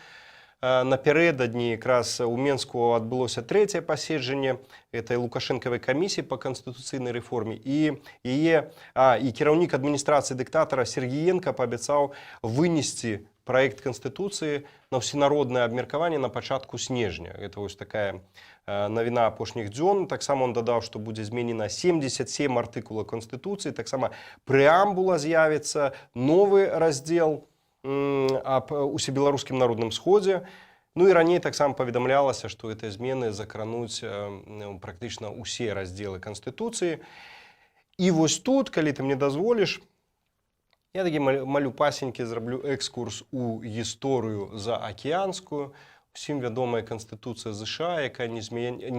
Напярэдадні якраз у Менску адбылося трэцяе паседжанне этой лукашэнкавай камісіі па канстытуцыйнай рэформе, і яе і кіраўнік адміністрацыі дыктатара Сергіенко паабяцаў вынесці праект канстытуцыі на ўсенароднае абмеркаванне на пачатку снежня. Это вось такая навіна апошніх дзён. Таксама он дадаў, што будзе зменена 77 артыкула канстытуцыі, таксама прэамбула, з'явіцца новы раздзел аб усебеларускім народным сходзе. Ну і раней таксама паведамлялася, што гэтыя змены закрануць практычна ўсе раздзелы канстытуцыі. І вось тут, калі ты мне дазволіш, я такі малюпасенькі зраблю экскурс у гісторыю заакіянскую. Усім вядомая канстытуцыя ЗША, якая не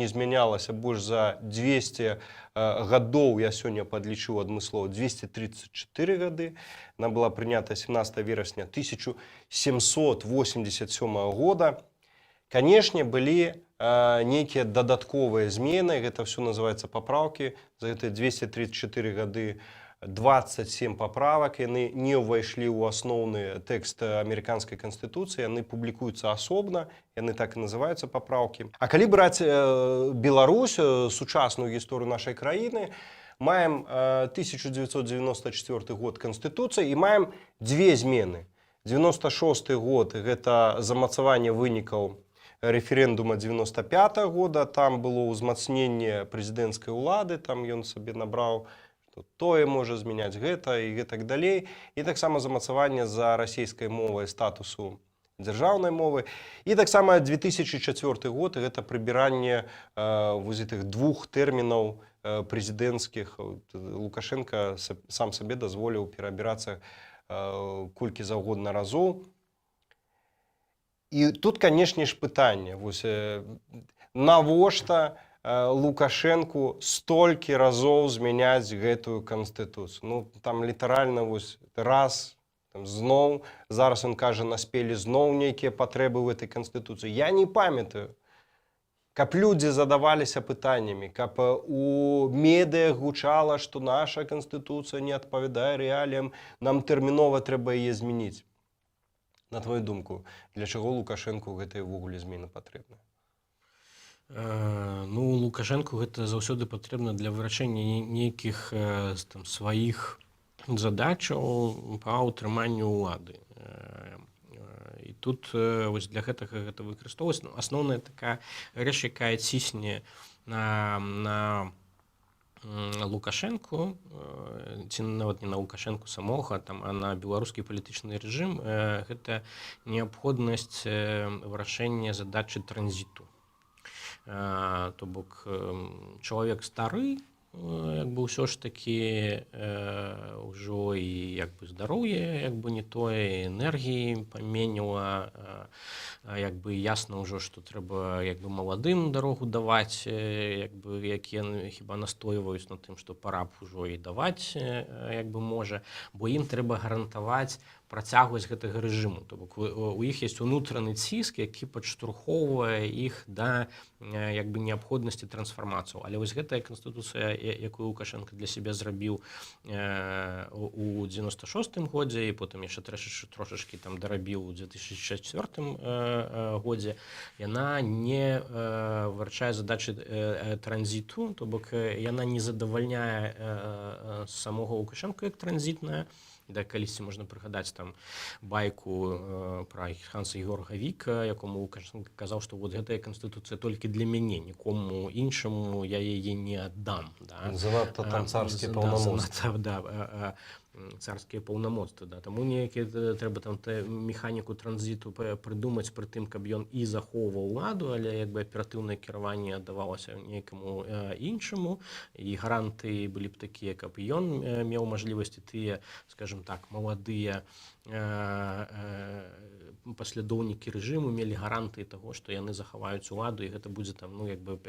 змянялася больш за 200 гадоў, я сёння падлічыў адмыслова, 234 гады. Она была прынята 17 верасня 1787 года. Канешне, былі нейкія дадатковыя змены, гэта все называется папраўкі. За гэтыя 234 гады 27 паправак, яны не ўвайшлі ў асноўны тэкст амерыканскай канстытуцыі, яны публікуюцца асобна, яны так і называюцца, папраўкі. А калі браць Беларусь, сучасную гісторыю нашай краіны, маем 1994 год, канстытуцыя, і маем дзве змены. 96 год — гэта замацаванне вынікаў рэферэндума 95 -го года, там было ўзмацненне прэзідэнцкай улады, там ён сабе набраў, што тое можа змяняць гэта і гэтак далей, і таксама замацаванне за расійскай мовай статусу дзяржаўнай мовы. І таксама 2004 год — гэта прыбіранне вось гэтых двух тэрмінаў прэзідэнцкіх. Лукашенко сам сабе дазволіў пераабірацца колькі заўгодна разоў. І тут, канешне ж, пытанне: вось навошта Лукашэнку столькі разоў змяняць гэтую канстытуцыю? Ну, там літаральна вось раз там, зноў зараз он кажа, наспелі зноў нейкія патрэбы ў этой канстытуцыі. Я не памятаю, каб людзі задаваліся пытаннямі, каб у медыях гучала, што наша канстытуцыя не адпавядае рэаліям, нам тэрмінова трэба яе змяніць. На твою думку, для чаго Лукашэнку гэтыя ўвогуле змены патрэбны? Ну, Лукашэнку гэта заўсёды патрэбна для вырашэння нейкіх там сваіх задачаў па ўтрыманню ўлады. І тут вось для гэтага гэта выкарыстоўваць. Ну, асноўная такая рэч, якая цісне на Лукашэнку, ці нават не на Лукашэнку самога там, а на беларускі палітычны рэжым, гэта неабходнасць вырашэння задачы транзіту. То бок чалавек стары, як бы ўсё ж такі ўжо і як бы здароўе як бы не тое, энергіі паменіла, як бы ясна ўжо, што трэба як бы маладым дарогу даваць, як бы якія хіба настойваюць на тым, што пара б ужо і даваць, як бы можа, бо ім трэба гарантаваць працягласць гэтага рэжыму. То бок у іх есть унутраны ціск, які падштурхоўвае іх да як бы неабходнасці трансфармацыяў. Але вось гэтая канстытуцыя, якую Лукашенко для сябе зрабіў у 96 годзе і потым яшчэ трошачкі там дарабіў у 2004 годзе, яна не вырашае задачы транзіту, то бок яна не задавальняе самога Лукашенко як транзітная. Да, калісьці можна прыгадаць там байку пра Ханса Георга Віка, якому Лукашенко казаў, што вот гэтая канстытуцыя толькі для мяне, нікому іншаму я яе не аддам, да. Занадта там царскія Да, паўнамоцтвы. занадта, да, царскія паўнамоцтвы, да. Таму неякі трэба там механіку транзіту прыдумаць пры тым, каб ён і захоўваў уладу, але як бы аператыўнае кіраванне аддавалася нейкаму іншаму, і гарантыі былі б такія, каб ён меў мажлівасці тыя, скажем так, маладыя паслядоўнікі рэжыму мелі гарантыі таго, што яны захаваюць уладу, і гэта будзе там, ну, як бы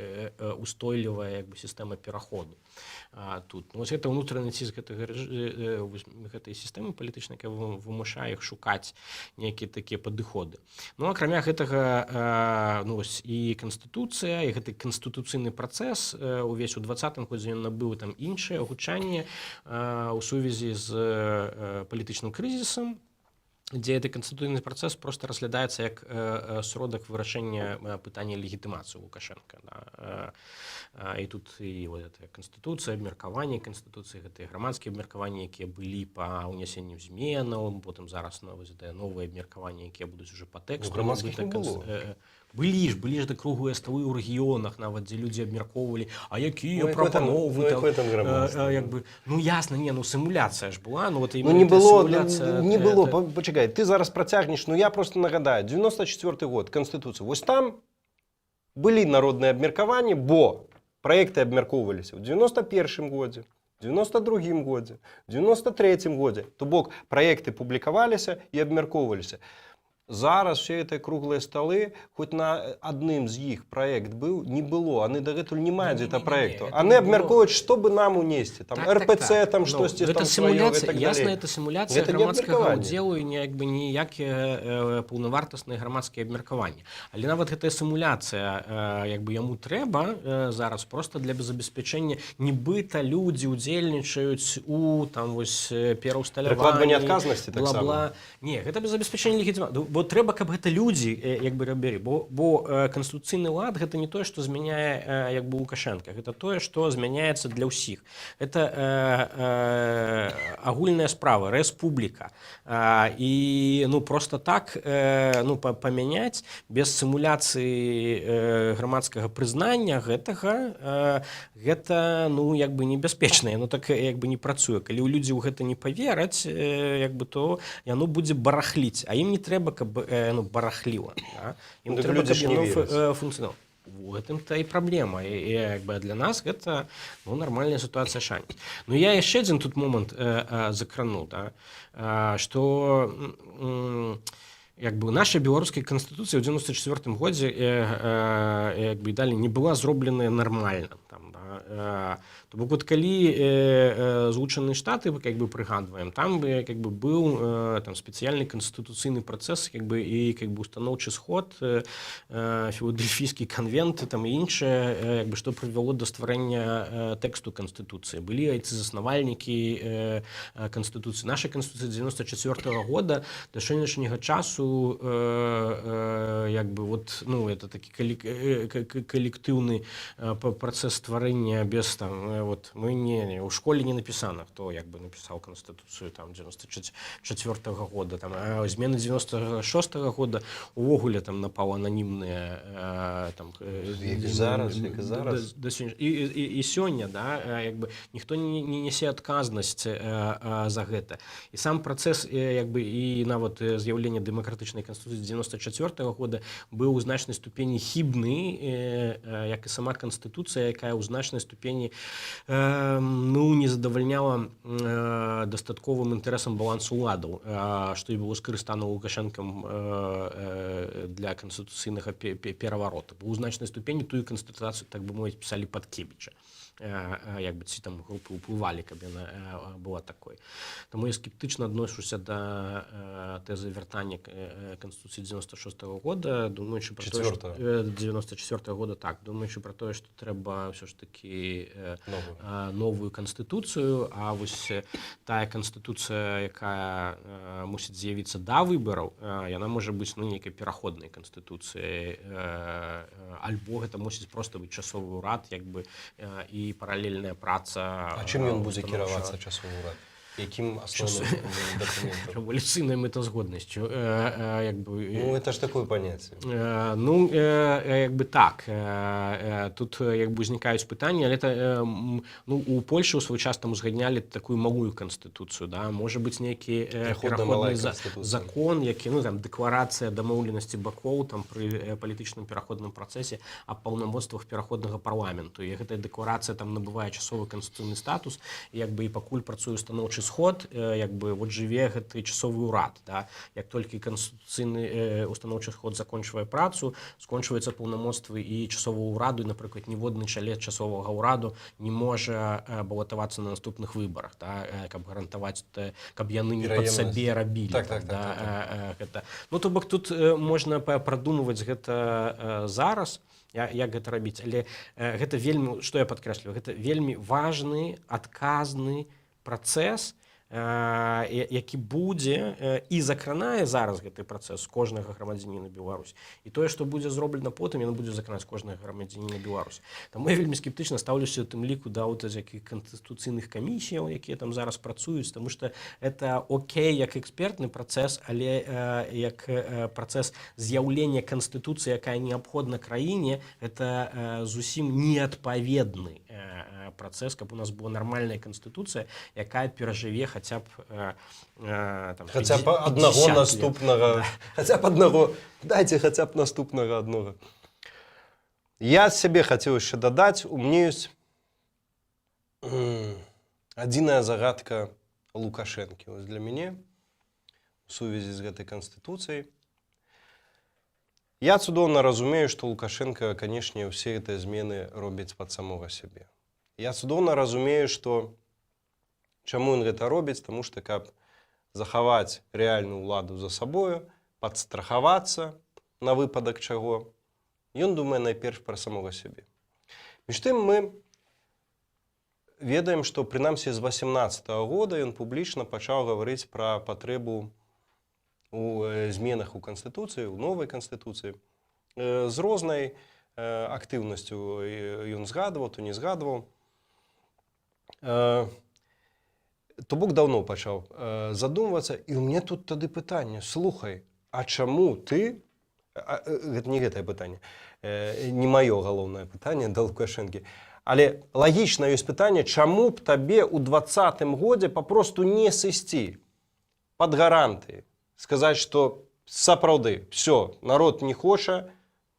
устойлівая, як бы, сістэма пераходу. Тут, ну, вось гэта ўнутраны ціск гэтай сістэмы палітычнай, якая вымушае іх шукаць нейкія такія падыходы. Ну, акрамя гэтага, ну, вось, і канстытуцыя, і гэты канстытуцыйны працэс увесь у 20-м годзе, ён набыў там іншае гучанне у сувязі з палітычным крызісам, дзе гэты канстытуцыйны працэс просто разглядаецца як сродак вырашэння пытання легітымацыі Лукашенко, да. І тут і вот эта канстытуцыя, абмеркаванне канстытуцыі, гэтыя грамадскія абмеркаванні, якія былі па ўнясенню зменаў, потым зараз на вось гэтыя новыя абмеркаванні, якія будуць уже па тэксту. Ну, грамадскіх нібыта не было. Былі ж да круглыя сталы ў рэгіёнах нават, дзе людзі абмяркоўвалі, а якія Ну, якое там- прапановы ну, там, якое там грамадства? Як бы, ну, ясна, не, ну, сімуляцыя ж была, ну, вот Ну, не именно было, сімуляцыя, не было. Пачакай, ты зараз працягнеш, ну, я просто нагадаю, 94 год, Канстытуцыя. Вось там былі народныя абмеркаванні, бо праекты абмяркоўваліся ў 91 годзе, 92 годзе, 93 годзе. То бок праекты публікаваліся і абмяркоўваліся. Зараз все гэтыя круглыя сталы, хоць на адным з іх праект быў, не было. Они дагэтуль не маюць Не-не-не-не, гэта праекту. это Они не было. абмяркоўваюць, што бы нам унесці. Там РПЦ, там Ну, штосьці гэта там сваё, і сімуляцыя, так ясна, далей. это сімуляцыя Гэта не грамадскага абмеркаванне. ўдзелу і не, як бы, ніякія паўнавартасныя грамадскія абмеркаванні. Але нават гэтая сімуляцыя, як бы, яму трэба зараз просто для забеспячэння, нібыта людзі ўдзельнічаюць у там вось пераўсталяванні, Прыкладванне адказнасці таксама. бла-бла. Не, гэта без забеспячэння легітыма, бо трэба, каб гэта людзі як бы рабілі, бо канстытуцыйны лад — гэта не тое, што змяняе як бы Лукашенко, гэта тое, што змяняецца для ўсіх, это агульная справа, рэспубліка. І, ну, просто так ну, памяняць без сімуляцыі грамадскага прызнання гэтага, гэта, ну, як бы небяспечна, яно так як бы не працуе. Калі ў людзі ў гэта не павераць, як бы, то яно будзе барахліць, а ім не трэба, каб ну, барахліла, да? Ім Ну, так трэба, людзі каб ж не яно вераць. Функцыянала. У гэтым-то і праблема. І як бы для нас гэта, ну, нармальная сітуацыя, шанец. Ну, я яшчэ адзін тут момант закрану, да? Што як бы наша беларуская канстытуцыя ў 94 годзе, як бы, і далей не была зробленая нармальна там, да? То бок вот калі Злучаныя Штаты, как бы, прыгадваем, там бы, как бы, быў там спецыяльны канстытуцыйны працэс, как бы, і, как бы, устаноўчы сход, Філадельфійскі канвент там і іншае, як бы, што прывяло да стварэння тэксту канстытуцыі, былі айцы-заснавальнікі канстытуцыі. Наша канстытуцыя 94 -го года да сённяшняга часу, як бы, вот, ну, это такі калектыўны працэс стварэння без там, вот мы не у школе не напісана, хто, як бы, напісаў канстытуцыю там 94 -го года там, а змены 96 -го года увогуле там напаў ананімныя там Як і зараз, як і зараз. Да, і сёння, да, як бы, ніхто не нясе адказнасць за гэта. І сам працэс, як бы, і нават з'яўлення дэмакратычнай канстытуцыі 94 -го года быў у значнай ступені хібны, як і сама канстытуцыя, якая ў значнай ступені ну, не задавальняла дастатковым інтарэсам балансу уладаў, што і было скарыстана Лукашэнкам для канстытуцыйнага пераварота. Бо ў значнай ступені тую канстытуцыю, так бы мовіць, пісалі пад Кебіча. Як бы, ці там групы ўплывалі, каб яна была такой. Таму я скептычна адношуся да тэзы вяртання канстытуцыі 96 -го года, думаючы пра тое, што, Чацвёртага. 94 -го года, так, думаючы пра тое, што трэба ўсё ж такі Новую. Новую канстытуцыю. А вось тая канстытуцыя, якая мусіць з'явіцца да выбараў, яна можа быць, ну, нейкай пераходнай канстытуцыяй, альбо гэта мусіць проста быць часовы ўрад, як бы, і паралельная праца. А чым ён будзе устаноўчага- кіравацца, часовы ўрад? Якім асноўным дакументам? Рэвалюцыйнай мэтазгоднасцю, як бы. Ну, это ж такое понятие. Ну, як бы, так, тут як бы узнікаюць пытанні, але это, ну, у Польшы ў свой час там узгаднялі такую малую канстытуцыю, да, можа быць, нейкі Пераходная малая пераходны канстытуцыя. закон, які, ну, там, дэкларацыя дамоўленасці бакоў там пры палітычным пераходным працэсе аб паўнамоцтвах пераходнага парламенту, і гэтая дэкларацыя там набывае часовы канстытуцыйны статус, як бы, і пакуль працуе устаноўчы устаноўчы сход, як бы вот жыве гэты часовы ўрад, да? Як толькі канстытуцыйны устаноўчы сход закончвае працу, скончваюцца паўнамоцтвы і часового ўраду. Напрыклад, ніводны чалец часовага ўраду не можа балатавацца на наступных выбарах, да? Каб гарантаваць, каб яны не пад Пераемнасць. сабе рабілі там, да, гэта. Ну, то бок тут можна прадумваць гэта зараз, як гэта рабіць, але гэта вельмі, што я падкрэслю, гэта вельмі важны, адказны працэс, які будзе і закранае зараз гэты працэс кожнага грамадзяніна Беларусь, і тое, што будзе зроблена потым, яно будзе закранаць кожнага грамадзяніна Беларусь. Таму я вельмі скептычна стаўлюся, у тым ліку да вот якіх канстытуцыйных камісіяў, якія там зараз працуюць, тому что это окей як экспертны працэс, але як працэс з'яўлення канстытуцыі, якая неабходна краіне, это зусім неадпаведны працэс, каб у нас была нармальная канстытуцыя, якая перажыве хаця б там, Хаця б 50 аднаго лет. наступнага, хаця б аднаго, дайце хаця б наступнага аднога. Я сябе хацеў яшчэ дадаць, у мне ёсць адзіная загадка Лукашэнкі. Вось для мяне у сувязі з гэтай канстытуцыяй. Я цудоўна разумею, што Лукашенко, канешне, ўсе гэтыя змены робіць пад самога сябе. Я цудоўна разумею, што чаму ён гэта робіць, таму што каб захаваць рэальную ўладу за сабою, падстрахавацца на выпадак чаго, ён думае найперш пра самога сябе. Між тым мы ведаем, што прынамсі з 18 -го года ён публічна пачаў гаварыць пра патрэбу у зменах у канстытуцыі, у новай канстытуцыі. З рознай актыўнасцю ён згадваў, то не згадваў. То бок даўно пачаў задумвацца, і ў мне тут тады пытанне: слухай, а чаму ты гэта не гэтае пытанне, не маё галоўнае пытанне да Лукашэнкі, але лагічна ёсць пытанне: чаму б табе ў 20-м годзе папросту не сысці пад гарантыі, сказаць, што сапраўды все, народ не хоча,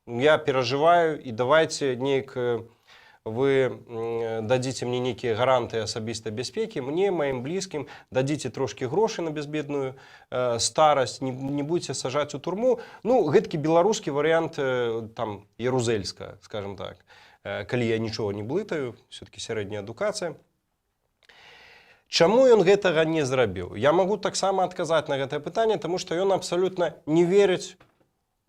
я перажываю, і давайте неяк вы дадзіце мне нейкія гарантыі асабістай бяспекі, мне, маім блізкім, дадзіце трошкі грошай на безбедную старасць, не будете сажаць у турму. Ну, гэткі беларускі варыянт там Ярузельска, скажем так, калі я нічога не блытаю, все-таки сярэдняя адукацыя. Чаму ён гэтага не зрабіў? Я магу таксама адказаць на гэтае пытанне, таму што ён абсалютна не верыць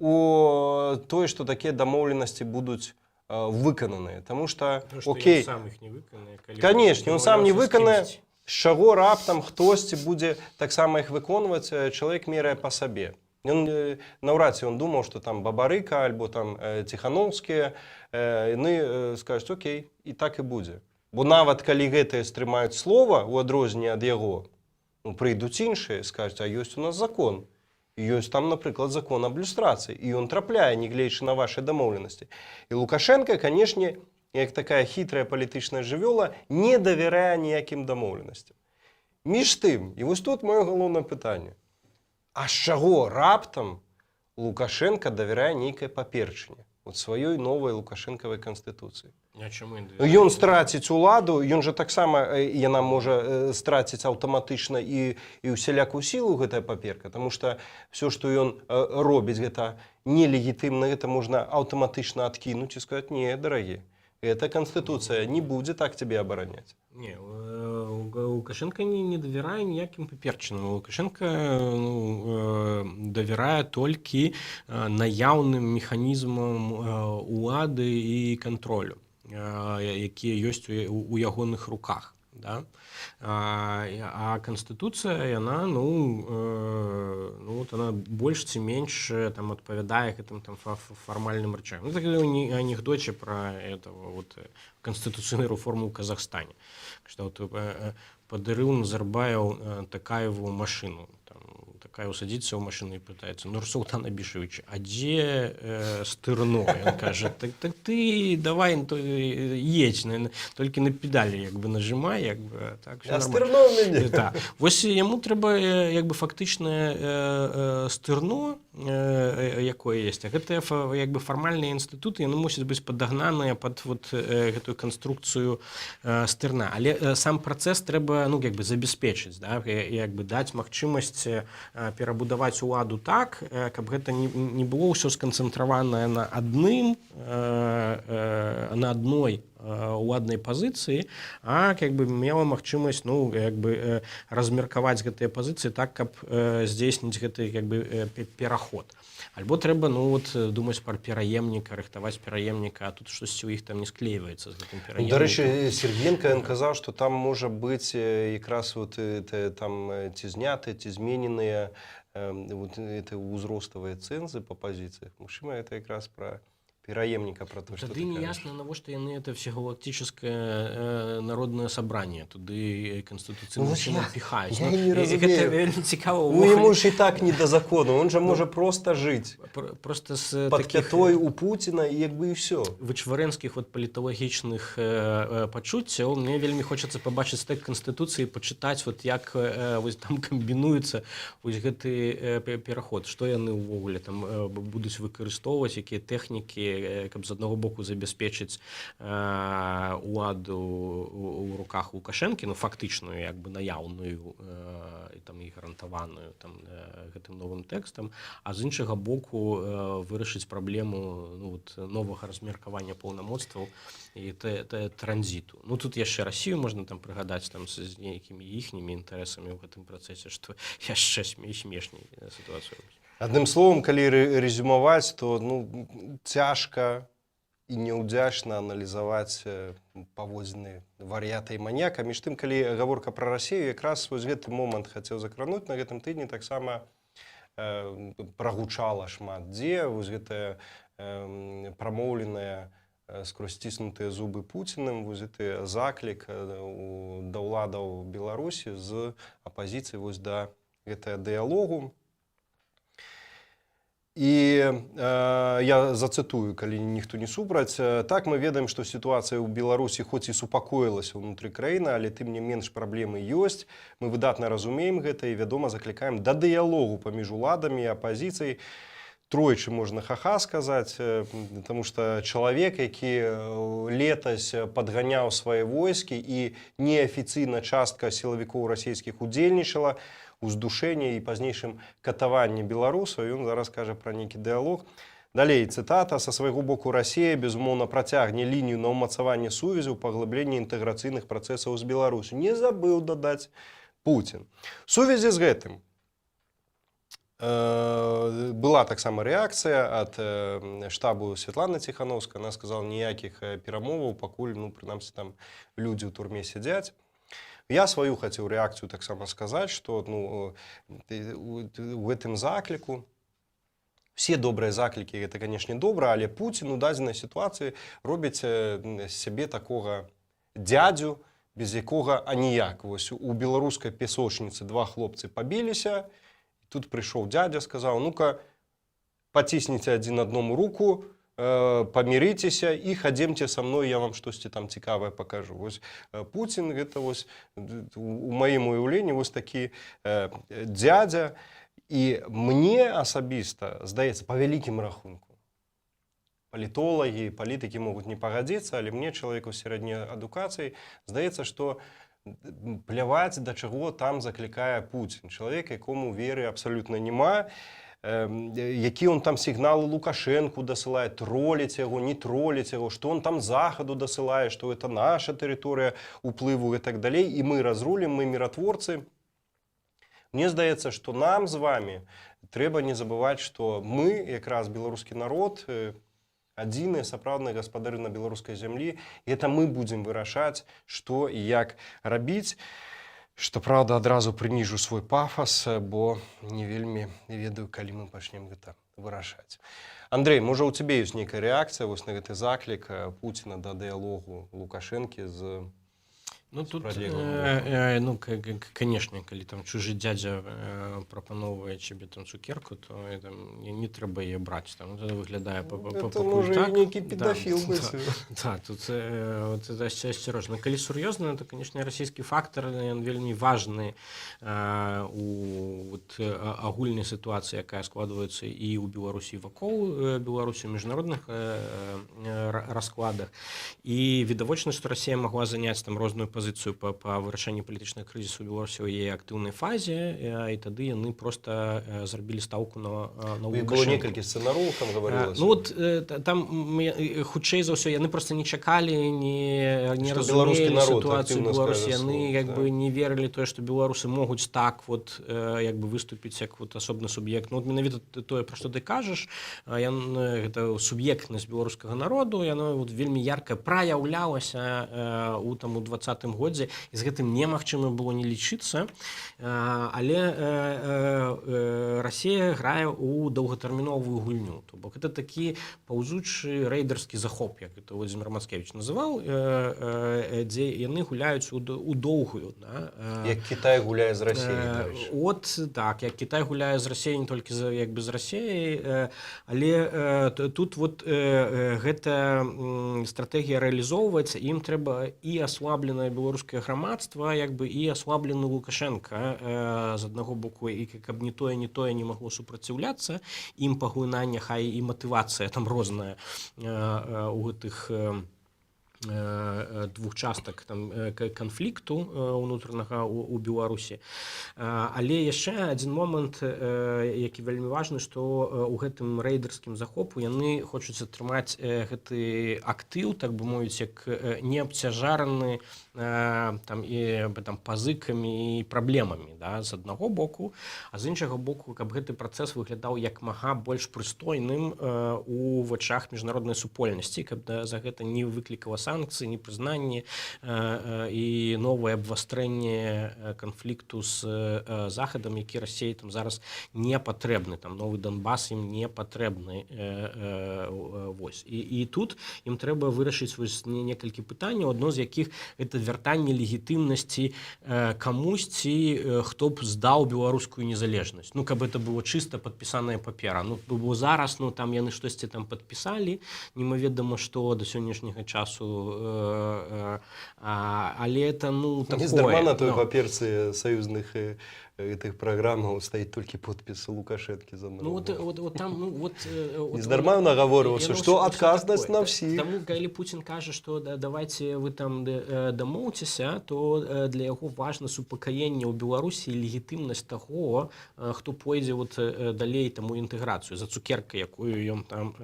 у тое, што такія дамоўленасці будуць выкананыя. Таму што Ну, што окей, ён сам іх не выканае, калі Канешне, ён сам не дамаўляўся з выканае. кімсьці. З чаго раптам хтосьці будзе таксама іх выконваць? Чалавек мерае па сабе. Ён наўрад ці ён думаў, што там Бабарыка альбо там Ціханоўскія яны скажуць: «Окей, і так і будзе». Бо нават калі гэтыя стрымаюць слова, у адрозненне ад яго, ну, прыйдуць іншыя, скажуць: «А ёсць у нас закон. І ёсць там, напрыклад, закон аб люстрацыі, і ён трапляе, нягледзячы на вашы дамоўленасці». І Лукашенко, канешне, як такая хітрая палітычная жывёла, не давярае ніякім дамоўленасцям. Між тым, і вось тут маё галоўнае пытанне: а з чаго раптам Лукашенко давярае нейкай паперчыне, от сваёй новай лукашэнкавай канстытуцыі? А чаму ён Ну, ён страціць уладу, ён жа таксама яна можа страціць аўтаматычна і ўсялякую сілу, гэтая паперка, потому что все, што ён робіць, гэта нелегітымна, гэта можна аўтаматычна адкінуць і сказаць: «Не, дарагі, эта канстытуцыя не будзе так цябе абараняць». Не, Лукашенко не давярае ніякім паперчынам. Лукашенко, ну, давярае толькі наяўным механізмам улады і кантролю, якія ёсць у ягоных руках. Да? А канстытуцыя, яна, ну, вот она больш ці менш там адпавядае гэтым там фармальным рэчам. Ну, так, анекдоце про этого вот канстытуцыйную рэформу ў Казахстане, что вот подарил Назарбаев Токаеву машину. Там Там такая усадзіцца ў машыну і пытаецца: «Нурсултан Абішевич, а дзе стырно?» Ён кажа: «Так, так ты давай, ну, то, едь, толькі на педалі як бы нажимай, як бы, так всё А нормально». Стырно ў мяне. Так. Вось яму трэба як бы фактычнае стырно, якое есть. А гэтыя як бы фармальныя інстытуты, яны мусяць быць падагнаныя пад вот гэтую канструкцыю стырна. Але сам працэс трэба, ну, як бы забяспечыць, да? Як бы даць магчымасць перабудаваць уладу так, каб гэта не было ўсё сканцэнтраванае на адным на адной уладнай пазіцыі, а как бы мела магчымасць, ну, як бы размеркаваць гэтыя пазіцыі так, каб здзейсніць гэты як бы пераход. Альбо трэба, ну вот, думаць пра пераемніка, рыхтаваць пераемніка, а тут штосьці ў іх там не склейваецца з гэтым Ну, пераемнікам. дарэчы, Сергеенко, ён казаў, што там можа быць якраз вот там ці зняты, ці змененыя вот это ўзроставыя цэнзы па пазіцыях. Магчыма, это якраз пра пераемніка, пра то, што Тады ты не кажаш. ясна, навошта яны это всегалактическое народное собрание туды канстытуцыйным Ну, вось чынам піхаюць. я Ну, і не гэта разумею. вельмі цікава Ну, ему ўвогуле. ж і так не да закону, он же можа просто жыць Просто з под такіх пятой у Пуціна, і як бы і ўсё. вычварэнскіх вот паліталагічных пачуццяў мне вельмі хочацца пабачыць тэкст канстытуцыі, пачытаць вот, як вось там камбінуецца вось гэты пераход, што яны ўвогуле там будуць выкарыстоўваць, якія тэхнікі, каб з аднаго боку забяспечыць уладу у руках Лукашэнкі, ну, фактычную, як бы наяўную і там і гарантаваную там гэтым новым тэкстам, а з іншага боку вырашыць праблему, ну, вот, новага размеркавання паўнамоцтваў і транзіту. Ну, тут яшчэ Расію можна там прыгадаць там з нейкімі іхнімі інтарэсамі ў гэтым працэсе, што яшчэ смешней сітуацыю робіць. Адным словом, калі рэзюмаваць, то, ну, цяжка і няўдзячна аналізаваць паводзіны вар'ята і маньяка. Між тым, калі гаворка пра Расею, якраз вось гэты момант хацеў закрануць. На гэтым тыдні таксама прагучала шмат дзе вось гэтая прамоўленая скрозь сціснутыя зубы Пуціным вось гэты заклік да ўладаў Беларусі з апазіцыі вось да гэтага дыялогу. І я зацытую, калі ніхто не супраць. Так, мы ведаем, што сітуацыя ў Беларусі хоць і супакоілася ўнутры краіны, але тым не менш праблемы ёсць. Мы выдатна разумеем гэта і, вядома, заклікаем да дыялогу паміж уладамі і апазіцыяй. Тройчы можна ха-ха сказаць, потому что чалавек, які летась падганяў свае войскі, і неафіцыйна частка сілавікоў расійскіх удзельнічала у здушэнні і пазнейшым катаванні беларусаў, ён зараз кажа пра нейкі дыалог. Далей цытата: «Са свайго боку Расія, безумоўна, працягне лінію на ўмацаванне сувязяў, паглыбленне інтэграцыйных працэсаў з Беларусю», не забыў дадаць Пуцін. Сувязі з гэтым была таксама рэакцыя ад штабу Святланы Ціхановскай. Она сказала: ніякіх перамоваў, пакуль, ну, прынамсі, там людзі ў турме сядзяць. Я сваю хацеў рэакцыю таксама сказаць, што, ну, у гэтым закліку, все добрыя заклікі — гэта, канешне, добра, але Пуцін у дадзенай сітуацыі робіць з сябе такога дядзю, без якога аніяк. Вось у беларускай песочніцы два хлопцы пабіліся, тут прыйшоў дядя, сказаў: «Ну-ка, пацісніце адзін адному руку, памірыцеся і хадземце са мной, я вам штосьці там цікавае пакажу». Вось Пуцін — гэта вось у маім уяўленні вось такі дядзя. І мне асабіста здаецца, па вялікім рахунку, палітолагі, палітыкі могуць не пагадзіцца, але мне, чалавеку сярэдняй адукацыі, здаецца, што пляваць, да чаго там заклікае Пуцін. Чалавек, якому веры абсалютна няма, які он там сігналы Лукашэнку дасылае, троліць яго, не троліць яго, што он там Захаду дасылае, што это наша тэрыторыя уплыву і так далей, і мы разрулім, мы міратворцы. Мне здаецца, што нам з вами трэба не забываць, што мы якраз, беларускі народ, адзіныя сапраўдныя гаспадары на беларускай зямлі, і это мы будзем вырашаць, што і як рабіць. Што праўда, адразу прыніжу свой пафас, бо не вельмі ведаю, калі мы пачнем гэта вырашаць. Андрей, можа, у цябе ёсць нейкая рэакцыя вось на гэты заклік Пуціна да дыялогу Лукашэнкі з Ну тут Пралеглым ну, конечно, калі там чужы дзядзя прапаноўвае цябе там цукерку, то там не трэба яе браць, там это выглядае Это пакуль можа і так. нейкі Да, педафіл да. быць. Да, тут вот это асцярожна. Калі сур'ёзна, то, конечно, расійскі фактар, ён вельмі важны у вот, агульнай сітуацыі, якая складваецца і ў Беларусі, і вакол Беларусі, у міжнародных раскладах. І відавочна, што Расія магла заняць там розную пазіцыю па вырашэнні палітычнага крызісу ў Беларусі ў яе актыўнай фазе, і тады яны просто зрабілі стаўку на У іх было Лукашэнку. некалькі сцэнароў, там гаварылася. Ну вот там хутчэй за ўсё яны просто не чакалі, не Што беларускі разумелі народ сітуацыю актыўна Беларусі, скажа яны слова, як бы так. не верылі тое, што беларусы могуць так вот як бы выступіць як вот асобны суб'ект. Ну вот менавіта тое, пра што ты кажаш, гэта суб'ектнасць беларускага народу, яно вот вельмі ярка праяўлялася у там у 20-м годзе, і з гэтым немагчыма было не лічыцца. Але Расія грае ў доўгатэрміновую гульню, то бок это такі паўзучы рэйдерскі захоп, як это Владимир Мацкевич называў, дзе яны гуляюць у доўгую, да? Як Кітай гуляе з Расіяй, дарэчы. От так, як Кітай гуляе з Расіяй, не толькі за як бы з Расіяй, але тут вот гэта стратэгія рэалізоўваецца, ім трэба і аслабленае беларускае грамадства, як бы і аслаблены Лукашенко з аднаго боку, і каб ні тое, ні тое не магло супраціўляцца ім паглынання, хай і матывацыя там розная у гэтых двух частак там канфлікту унутранага у Беларусі. Але яшчэ адзін момант, які вельмі важны, што у гэтым рэйдерскім захопу яны хочуць атрымаць гэты актыў, так бы мовіць, як неабцяжараны там і там пазыкамі і праблемамі, да, з аднаго боку, а з іншага боку, каб гэты працэс выглядаў як мага больш прыстойным у вачах міжнароднай супольнасці, каб, да, за гэта не выклікала санкцыі, непрызнанні і новае абвастрэнне канфлікту з Захадам, які Расіі там зараз не патрэбны, там новы Донбас ім не патрэбны. Вось і тут ім трэба вырашыць вось некалькі пытанняў, адно з якіх это вяртанне легітымнасці камусьці, хто б здаў беларускую незалежнасць, ну, каб это было чыста падпісаная папера. Ну, бо зараз, ну, там яны штосьці там падпісалі, немаведама што да сённяшняга часу, але это, ну, такое, Нездарма на той ну. паперцы саюзных гэтых праграмаў стаіць толькі подпіс Лукашэнкі за Ну вот там, ну вот, вот Нездарма нагаворваўся, яно што ўсё адказнасць такое. на ўсіх. Таму калі Пуцін кажа, што да, давайте вы там дамоўцеся, то для яго важна супакаенне ў Беларусі і легітымнасць таго, хто пойдзе вот далей там у інтэграцыю за цукеркай, якую ён там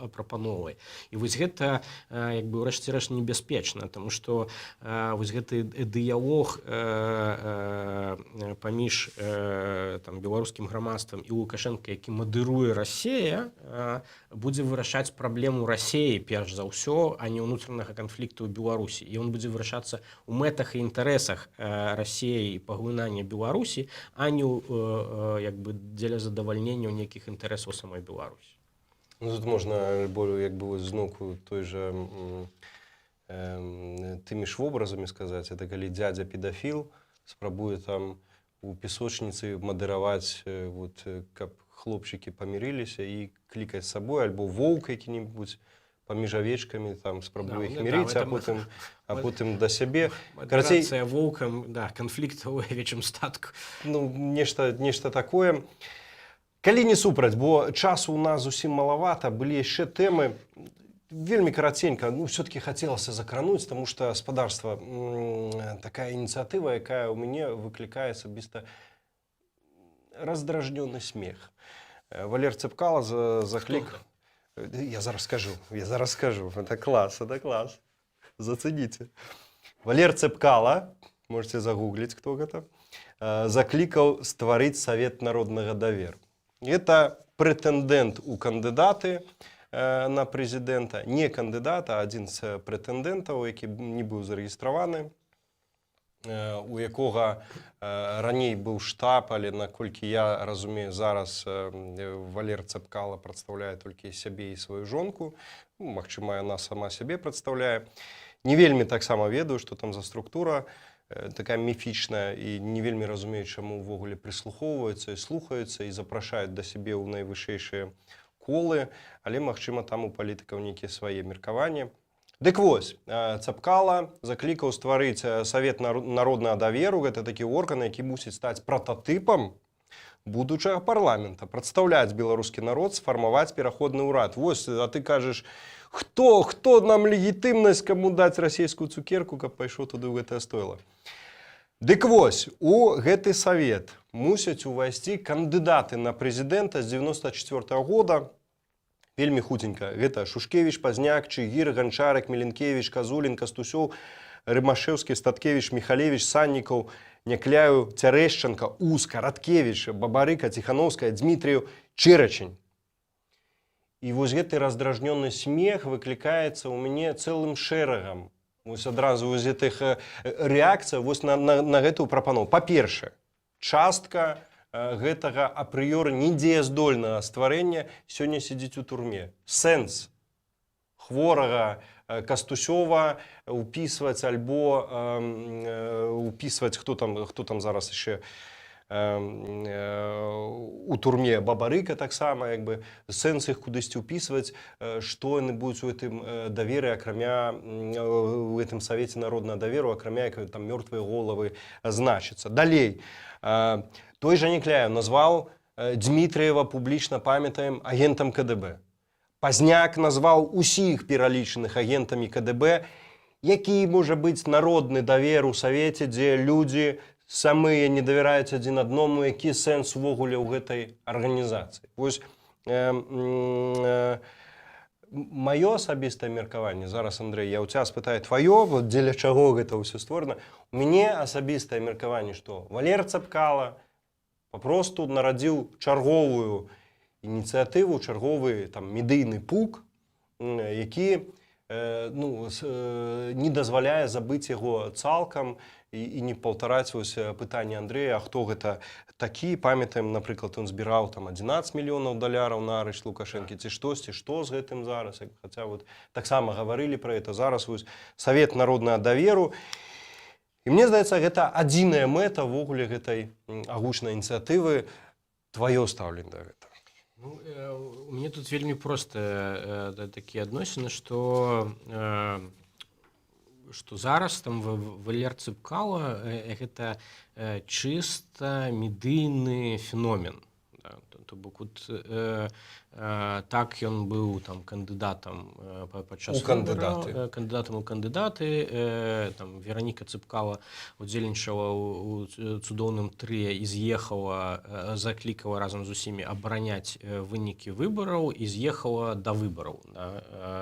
прапаноўвае. І вось гэта як бы ўрэшце рэшт небяспечна, таму што вось гэты дыялог паміж там беларускім грамадствам і Лукашэнка, які мадыруе Расея, будзе вырашаць праблему Расеі перш за ўсё, а не ўнутранага канфлікту ў Беларусі. І он будзе вырашацца ў мэтах і інтарэсах Расеі і паглынання Беларусі, а не як бы дзеля задавальнення нейкіх інтарэсаў самой Беларусі. Ну, тут можна альбо як бы зноўку той же тымі ж вобразамі сказаць, это калі дзядзя педафіл спрабуе там у песочніцы мадыраваць, вот, каб хлопчыкі памірыліся, і клікаць з сабой, альбо воўк які-небудзь паміж авечкамі там спрабуе Да, іх ну, мірыць, да, а это потым а потым да сябе. Карацей, Мадэрацыя воўкам, да, канфлікт у авечым статку. Ну, нешта такое. Калі не супраць, бо часу у нас зусім малавата, былі яшчэ тэмы, вельмі караценька, ну, все-таки хацелася закрануць, тому что, спадарства, такая ініцыятыва, якая ў мяне выклікае асабіста раздражнёны смех. Валер Цапкала заклік. Я зараз скажу, я зараз скажу. Это класс, это класс. Зацените. Валер Цапкала, можете загуглить, кто гэта, заклікаў стварыць Савет народнага даверу. Это прэтэндэнт у кандыдаты на прэзідэнта, не кандыдат, а адзін з прэтэндэнтаў, які не быў зарэгістраваны, у якога раней быў штаб, але, наколькі я разумею, зараз Валер Цапкала прадстаўляе толькі сябе і сваю жонку. Ну, магчыма, яна сама сябе прадстаўляе. Не вельмі таксама ведаю, што там за структура такая міфічная, і не вельмі разумею, чаму ўвогуле прыслухоўваюцца і слухаюцца і запрашаюць да сябе ў найвышэйшыя колы, але, магчыма, там у палітыкаў нейкія свае меркаванні. Дык вось, Цапкала заклікаў стварыць Савет народнага даверу. Гэта такі орган, які мусіць стаць прататыпам будучага парламента, прадстаўляць беларускі народ, сфармаваць пераходны ўрад. Вось, а ты кажаш, хто нам легітымнасць, каму даць расійскую цукерку, каб пайшоў туды ў гэтае стойла. Дык вось, у гэты савет мусяць увайсці кандыдаты на прэзідэнта з 94-го года. Вельмі хуценька. Гэта Шушкевич, Пазняк, Чыгір, Ганчарык, Мілінкевич, Казулін, Кастусёў, Рымашэўскі, Статкевич, Міхалевич, Саннікаў, Някляеў, Цярэшчанка, Ус, Караткевич, Бабарыка, Ціхановская, Дмітрыеў, Чэрачань. І вось гэты раздражнёны смех выклікаецца ў мяне цэлым шэрагам вось адразу вось гэтых рэакцый вось на гэтую прапанову. Па-першае, частка гэтага апрыёры недзеяздольнага стварэння сёння сядзіць у турме. Сэнс хворага Кастусёва упісваць альбо упісваць, хто там зараз яшчэ у турме, Бабарыка таксама, як бы сэнс іх кудысьці ўпісваць, што яны будуць у гэтым даверы, акрамя у гэтым Савеце народнага даверу, акрамя як там мёртвыя головы значыцца. Далей, той жа Някляеў назваў Дмітриева публічна, памятаем, агентам КДБ. Пазняк назваў усіх пералічаных агентамі КДБ. Які можа быць народны давер у савеце, дзе людзі самыя не давяраюць адзін адному? Які сэнс увогуле ў гэтай арганізацыі? Вось маё асабістае меркаванне зараз, Андрей, я ў цябе спытаю тваё, вот дзеля чаго гэта ўсё створана. У мяне асабістае меркаванне, што Валер Цапкала папросту нарадзіў чарговую ініцыятыву, чарговы там медыйны пук, які ну, не дазваляе забыць яго цалкам і не паўтараць вось пытанне Андрэя: а хто гэта такі? Памятаем, напрыклад, ён збіраў там 11 мільёнаў даляраў на арышт Лукашэнкі ці штосьці. Што з гэтым зараз? Хаця вот таксама гаварылі пра это. Зараз вось Савет народнага даверу, і мне здаецца, гэта адзіная мэта ўвогуле гэтай агучнай ініцыятывы. Тваё стаўленне да гэтага? Ну, у мяне тут вельмі простыя такія адносіны, што зараз там Валер Цапкала гэта чыста медыйны феномен. Да? То бок вот, так, ён быў там кандыдатам падчас У кандыдаты. выбараў, кандыдатам у кандыдаты, там Вераніка Цапкала удзельнічала у цудоўным трые і з'ехала, заклікала разам з усімі абараняць вынікі выбараў і з'ехала да выбараў, да,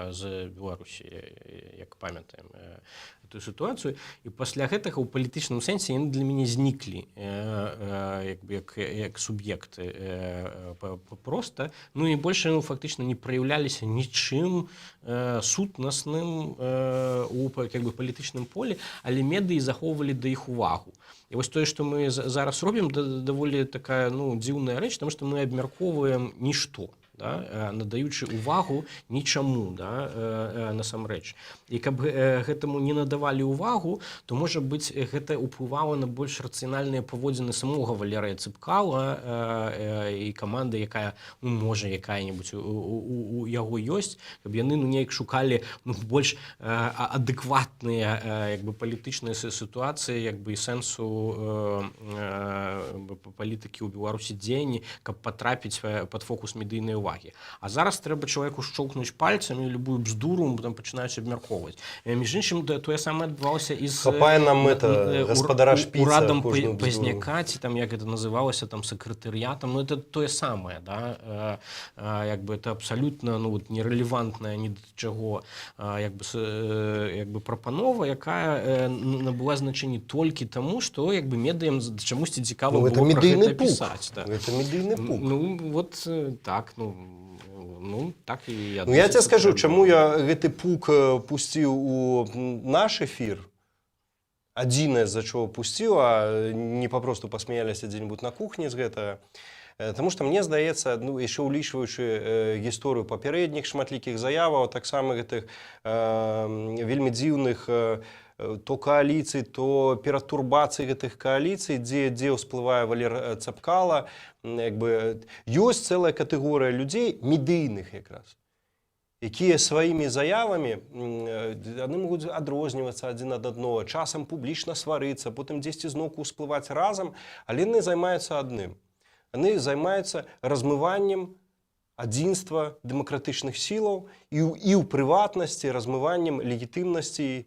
з Беларусі, як памятаем эту сітуацыю. І пасля гэтага ў палітычным сэнсе яны для мяне зніклі як бы як суб'екты просто, ну і больше, ну, фактычна не праяўляліся нічым сутнасным у как бы палітычным поле, але медыі захоўвалі да іх увагу. І вось тое, што мы зараз робім, даволі такая, ну, дзіўная рэч, потому что мы абмяркоўваем нішто, да, надаючы увагу нічаму, да, насамрэч. І каб гэтаму не надавалі ўвагу, то, можа быць, гэта ўплывала на больш рацыянальныя паводзіны самога Валерыя Цапкала і каманды, якая, ну, можа, якая-небудзь у яго ёсць, каб яны, ну, неяк шукалі, ну, больш адэкватныя як бы палітычныя сітуацыі, як бы і сэнсу палітыкі ў Беларусі дзеянні, каб патрапіць пад фокус медыйнай увагі. А зараз трэба чалавеку шчолкнуць пальцам, і любую бздуру там пачынаюць абмяркоўваць. Між іншым, да, тое самае адбывалася і з Хапае нам это, гаспадара шпіца урадам кожную бздуру. Пазняка, ці там як это называлася, там сакратарыятам, ну, это тое самае, да, як бы это абсалютна, ну, вот, нерэлевантная ні да чаго як бы, як бы прапанова, якая набыла значэнне толькі таму, што як бы медыям чамусьці цікава Ну, это было пра медыйны гэта пук. пісаць, да. Гэта медыйны пук. Ну вот, так, ну так і Ну, я тебе адносіцца скажу, трэба. чаму я гэты пук пусціў у наш эфір. Адзінае, з-за чаго пусціў, а не папросту пасмяяліся дзе-нибудь на кухні з гэтага. Таму што мне здаецца, ну, яшчэ ўлічваючы гісторыю папярэдніх шматлікіх заяваў, таксама гэтых вельмі дзіўных то кааліцый, то пературбацыі гэтых кааліцый, дзе ўсплывае Валер Цапкала, як бы ёсць цэлая катэгорыя людзей медыйных якраз, якія сваімі заявамі, яны могуць адрознівацца адзін ад аднаго, часам публічна сварыцца, потым дзесьці зноўку ўсплываць разам, але яны займаюцца адным. Яны займаюцца размываннем адзінства дэмакратычных сілаў і ў прыватнасці размываннем легітымнасці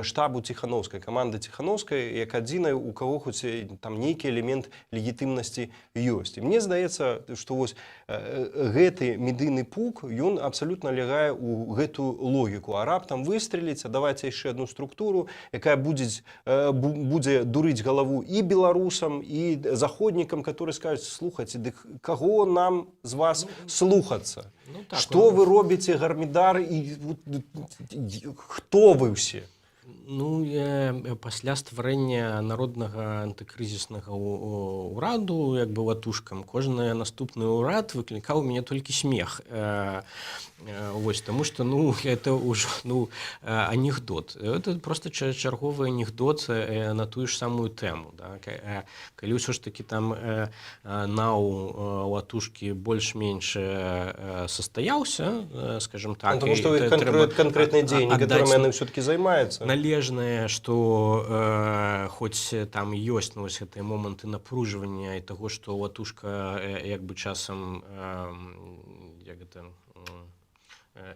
штабу Ціхановскай, каманды Ціхановскай, як адзінай, у каго хоць там нейкі элемент легітымнасці ёсць. І мне здаецца, што вось гэты медыйны пук, ён абсалютна лягае ў гэтую логіку. А раптам выстреліць, а давайте яшчэ одну структуру, якая будзе дурыць галаву і беларусам, і заходнікам, которые скажуць: «Слухайце, дык каго нам з вас слухацца?» Ну, так, Что вы робіце, гармідар, і вот, хто вы ўсе? Ну, пасля стварэння народнага антыкрызіснага ўраду, як бы, Латушкам, кожны наступны ўрад выклікаў у мяне толькі смех. Вось, таму што, ну, это ўжо, ну, анекдот. Это просто чарговы анекдот на тую ж самую тэму. Да? Калі ўсё ж такі там НАУ Латушкі больш-менш састаяўся, скажем так, Ну, потому і что іх трэба канкрэтныя дзеянні, аддаць которыми яны все-таки займаюцца. належнае, што хоць там ёсць, ну, вось гэтыя моманты напружвання і таго, што Латушка як бы часам як гэта,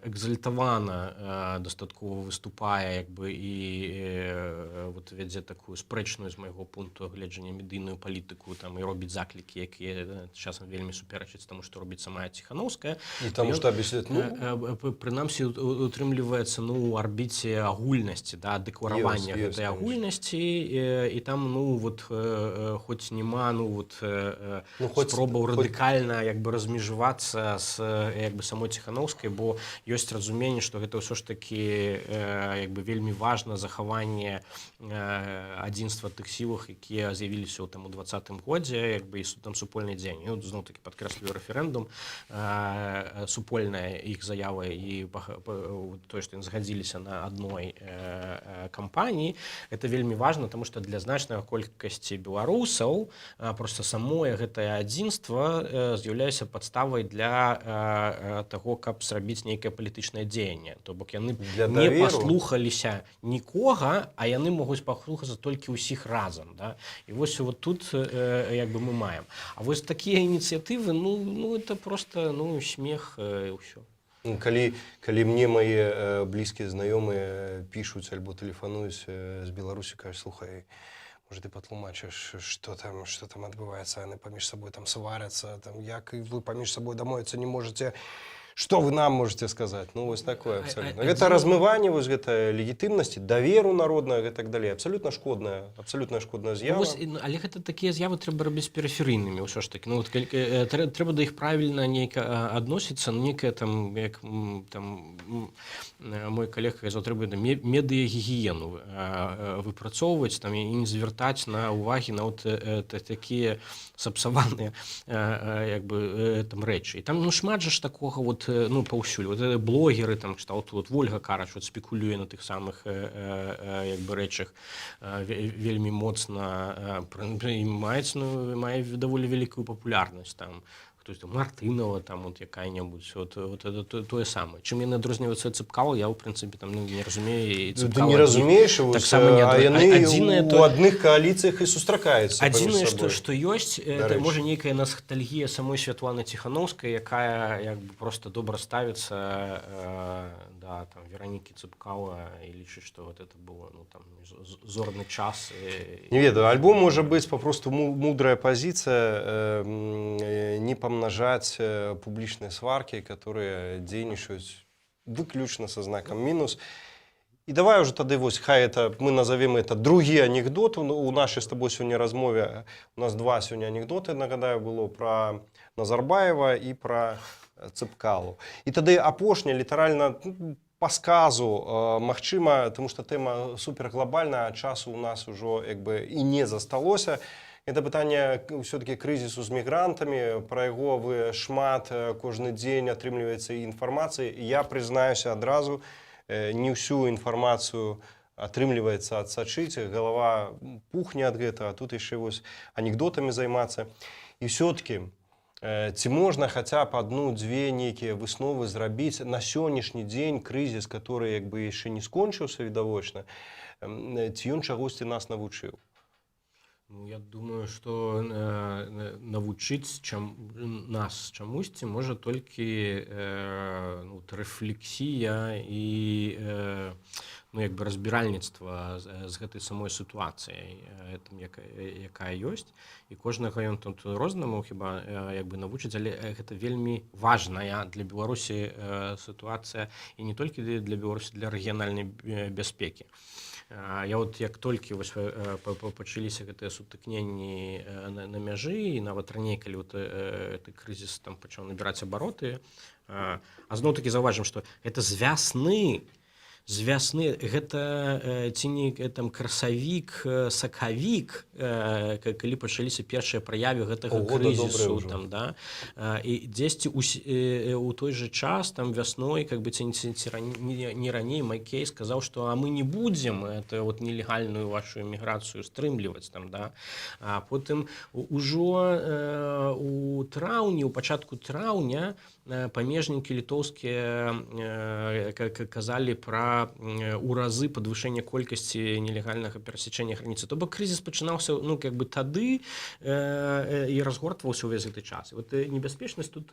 экзальтавана дастаткова выступае, як бы, і вот вядзе такую спрэчную з майго пункту гледжання медыйную палітыку там і робіць заклікі, якія часам вельмі супярэчаць таму, што робіць сама Ціхановская. І таму Ён што объяснять, ну, прынамсі утрымліваецца, ну, у арбіце агульнасці, да, дэкларавання Ёсць, ёсць, гэтай конечно. агульнасці, і там, ну, вот хоць няма, ну, вот Ну, хоць спробаў радыкальна як бы размежавацца з як бы самой Ціхановскай, бо ёсць разуменне, што гэта ўсё ж такі як бы вельмі важна захаванне адзінства тых сілах, якія з'явіліся ў там у 20-м годзе, як бы, і там супольнай дзеянні. Ну, зноў такі падкрэслю, рэферэндум, супольная іх заява і тое, што яны згадзіліся на адной кампаніі, это вельмі важна, тому что для значнай колькасці беларусаў просто самое гэтае адзінства з'яўляецца падставай для таго, каб зрабіць нейкае палітычнае дзеянне. То бок яны Для не даверу. паслухаліся нікога, а яны могуць паслухацца толькі ўсіх разам, да? І вось вот тут як бы мы маем. А вось такія ініцыятывы, ну, это просто, ну, смех і ўсё. Ну, калі мне мае блізкія знаёмыя пішуць альбо тэлефануюць з Беларусі, кажуць: «Слухай, можа, ты патлумачыш, что там адбываецца, яны паміж сабой там сварацца, там, як і вы паміж сабой дамовіцца не можете, что вы нам можете сказаць?» Ну, вось такое абсолютно. Гэта размыванне вось гэта легітымнасці, даверу народнага і так далей. Абсолютно шкодная, абсолютно шкодная Ну, з'ява. вось, ну, але гэта такія з'явы трэба рабіць перыферыйнымі ўсё ж такі. Ну, вот, трэба да іх правільна нейка адносіцца, ну, некая там, як там мой калег казаў, трэба медыягігіену выпрацоўваць там і не звяртаць на увагі на вот такія сапсаваныя як бы там рэчы. І там, ну, шмат жа ж такога вот, ну, паўсюль вот, блогеры там кшталту вот Вольга Карач вот спекулюе на тых самых як бы рэчах вельмі моцна, і маюць, ну, мае даволі вялікую папулярнасць. Там хтось там, Мартынова там вот якая-небудзь, вот это тое самае. Чым яны адрозніваюцца ад Цыпкала, я ў прынцыпе там, ну, не разумею. І Ну, ты Цапкала не ад іх разумееш, вось, таксама не а яны адзінае у адных кааліцыях і сустракаюцца паміж Адзінае, сабой. што ёсць, Да это рэчы. можа нейкая ностальгія самой Святланы Ціхановскай, якая як бы просто добра ставіцца да там Веранікі Цыпкала і лічыць, што вот это было, ну, там зорны час. Не ведаю, альбо можа быць папросту мудрая пазіцыя не памнажаць публічныя сваркі, которые дзейнічаюць выключна са знакам мінус. І давай уже тады вось хай это мы назовем это другі анекдот у нашай з тобой сёння размове. У нас два сёння анекдоты, нагадаю, было про Назарбаева і про Цыпкалу. І тады апошняе, літаральна, ну, па сказу, магчыма, тому что тэма суперглобальная, а часу у нас ужо як бы і не засталося. Это пытанне ўсё-таки крызісу з мігрантамі. Пра яго вы шмат кожны дзень атрымліваецца інфармацыі. Я прызнаюся адразу, не ўсю інфармацыю атрымліваецца адсачыць, галава пухне ад гэтага, а тут яшчэ вось анекдотамі займацца. І ўсё-таки, ці можна хаця б адну-дзве нейкія высновы зрабіць на сённяшні дзень? Крызіс, который як бы яшчэ не скончыўся, відавочна, ці ён чагосьці нас навучыў? Ну, я думаю, што навучыць нас чамусьці можа толькі ну, от рэфлексія і ну, як бы разбіральніцтва з гэтай самой сітуацыяй, там, якая ёсць, і кожнага ён тут рознаму хіба як бы навучыць, але гэта вельмі важная для Беларусі сітуацыя, і не толькі для Беларусі, для рэгіянальнай бяспекі. Я вот як толькі вось пачаліся гэтыя сутыкненні на мяжы, і нават раней, калі вот гэты крызіс там пачаў набіраць абароты, а зноў-такі заўважым, што гэта з вясны, гэта ці не там красавік, сакавік, калі пачаліся першыя праявы гэтага Паўгода добрае крызісу ўжо. там, да, і дзесьці у той же час там вясной, как бы ці не раней, Макей сказаў, что а мы не будзем это вот нелегальную вашу эміграцыю стрымліваць там, да. А потым ужо у траўні, у пачатку траўня памежнікі літоўскія казалі пра у разы падвышэнне колькасці нелегальнага перасячэння граніцы. То бок крызіс пачынаўся, ну, как бы тады і разгортваўся ўвесь гэты час. І вот небяспечнасць тут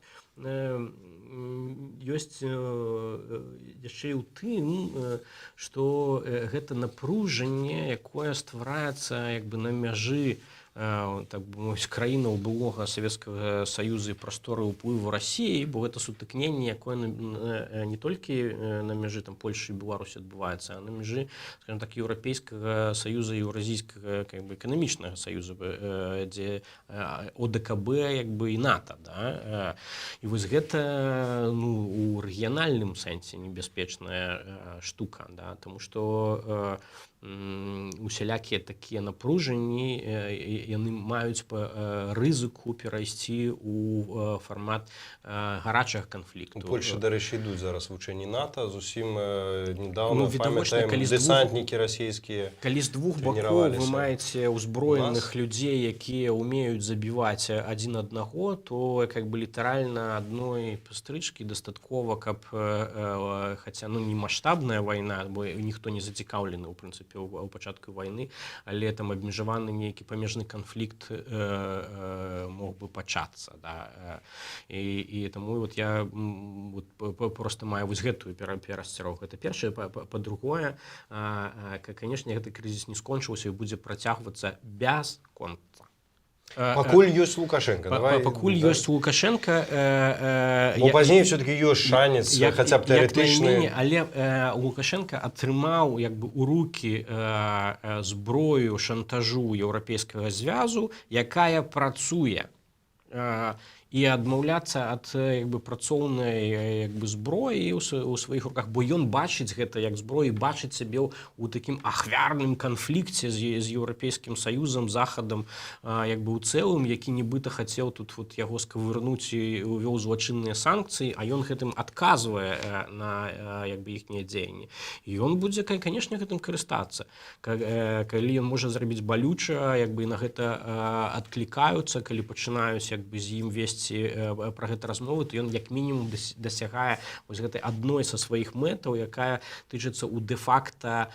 ёсць яшчэ і ў тым, што гэта напружанне, якое ствараецца як бы на мяжы, так бы мовіць, краінаў былога Савецкага Саюза і прасторы ўплыву Расіі, бо гэта сутыкненне, якое не толькі на мяжы там Польшы і Беларусі адбываецца, а на мяжы, скажем так, Еўрапейскага Саюза і Еўразійскага, как бы, эканамічнага саюза, дзе ОДКБ як бы і НАТО, да? І вось гэта, ну, у рэгіянальным сэнсе небяспечная штука, да? Таму што усялякія такія напружанні, яны маюць па рызыку перайсці у фармат гарачага У канфлікту. Польшы, дарэчы, ідуць зараз вучэнні НАТО зусім недавно, Ну, відавочна, памятаем, калі дэсантнікі расійскія калі з двух бакоў вы трэніраваліся. маеце У ўзброеных нас людзей, якія ўмеюць забіваць адзін аднаго, то как бы літаральна адной пастрычкі дастаткова, каб хаця, ну, не маштабная вайна, бо ніхто не зацікаўлены ў прынцыпе ў пачатку вайны, але там абмежаваны нейкі памежны канфлікт мог бы пачацца, да? І таму вот я вот просто маю вось гэтую перасцярогу. Гэта першае. Па-другое, канешне, гэты крызіс не скончыўся і будзе працягвацца без конца. Пакуль ёсць Лукашенко. Давай, Пакуль да. ёсць Лукашенко. Бо пазней все-таки ёсць шанец, хаця б як тэарэтычны. найменей, але Лукашенко атрымаў як бы у руки зброю шантажу Еўрапейскага звязу, якая працуе. І адмаўляцца ад як бы працоўнай як бы зброі ў сваіх руках, бо ён бачыць гэта як зброю, бачыць сябе ў такім ахвярным канфлікце з Еўрапейскім Саюзам, Захадам як бы ў цэлым, які нібыта хацеў тут вот яго скавырнуць і увёў злачынныя санкцыі, а ён гэтым адказвае на як бы іхнія дзеянні. І ён будзе, канешне, гэтым карыстацца. Калі ён можа зрабіць балюча, як бы на гэта адклікаюцца, калі пачынаюць як бы з ім весці пра гэта размовы, то ён як мінімум дасягае вось гэтай адной са сваіх мэтаў, якая тычыцца ў дэ-факта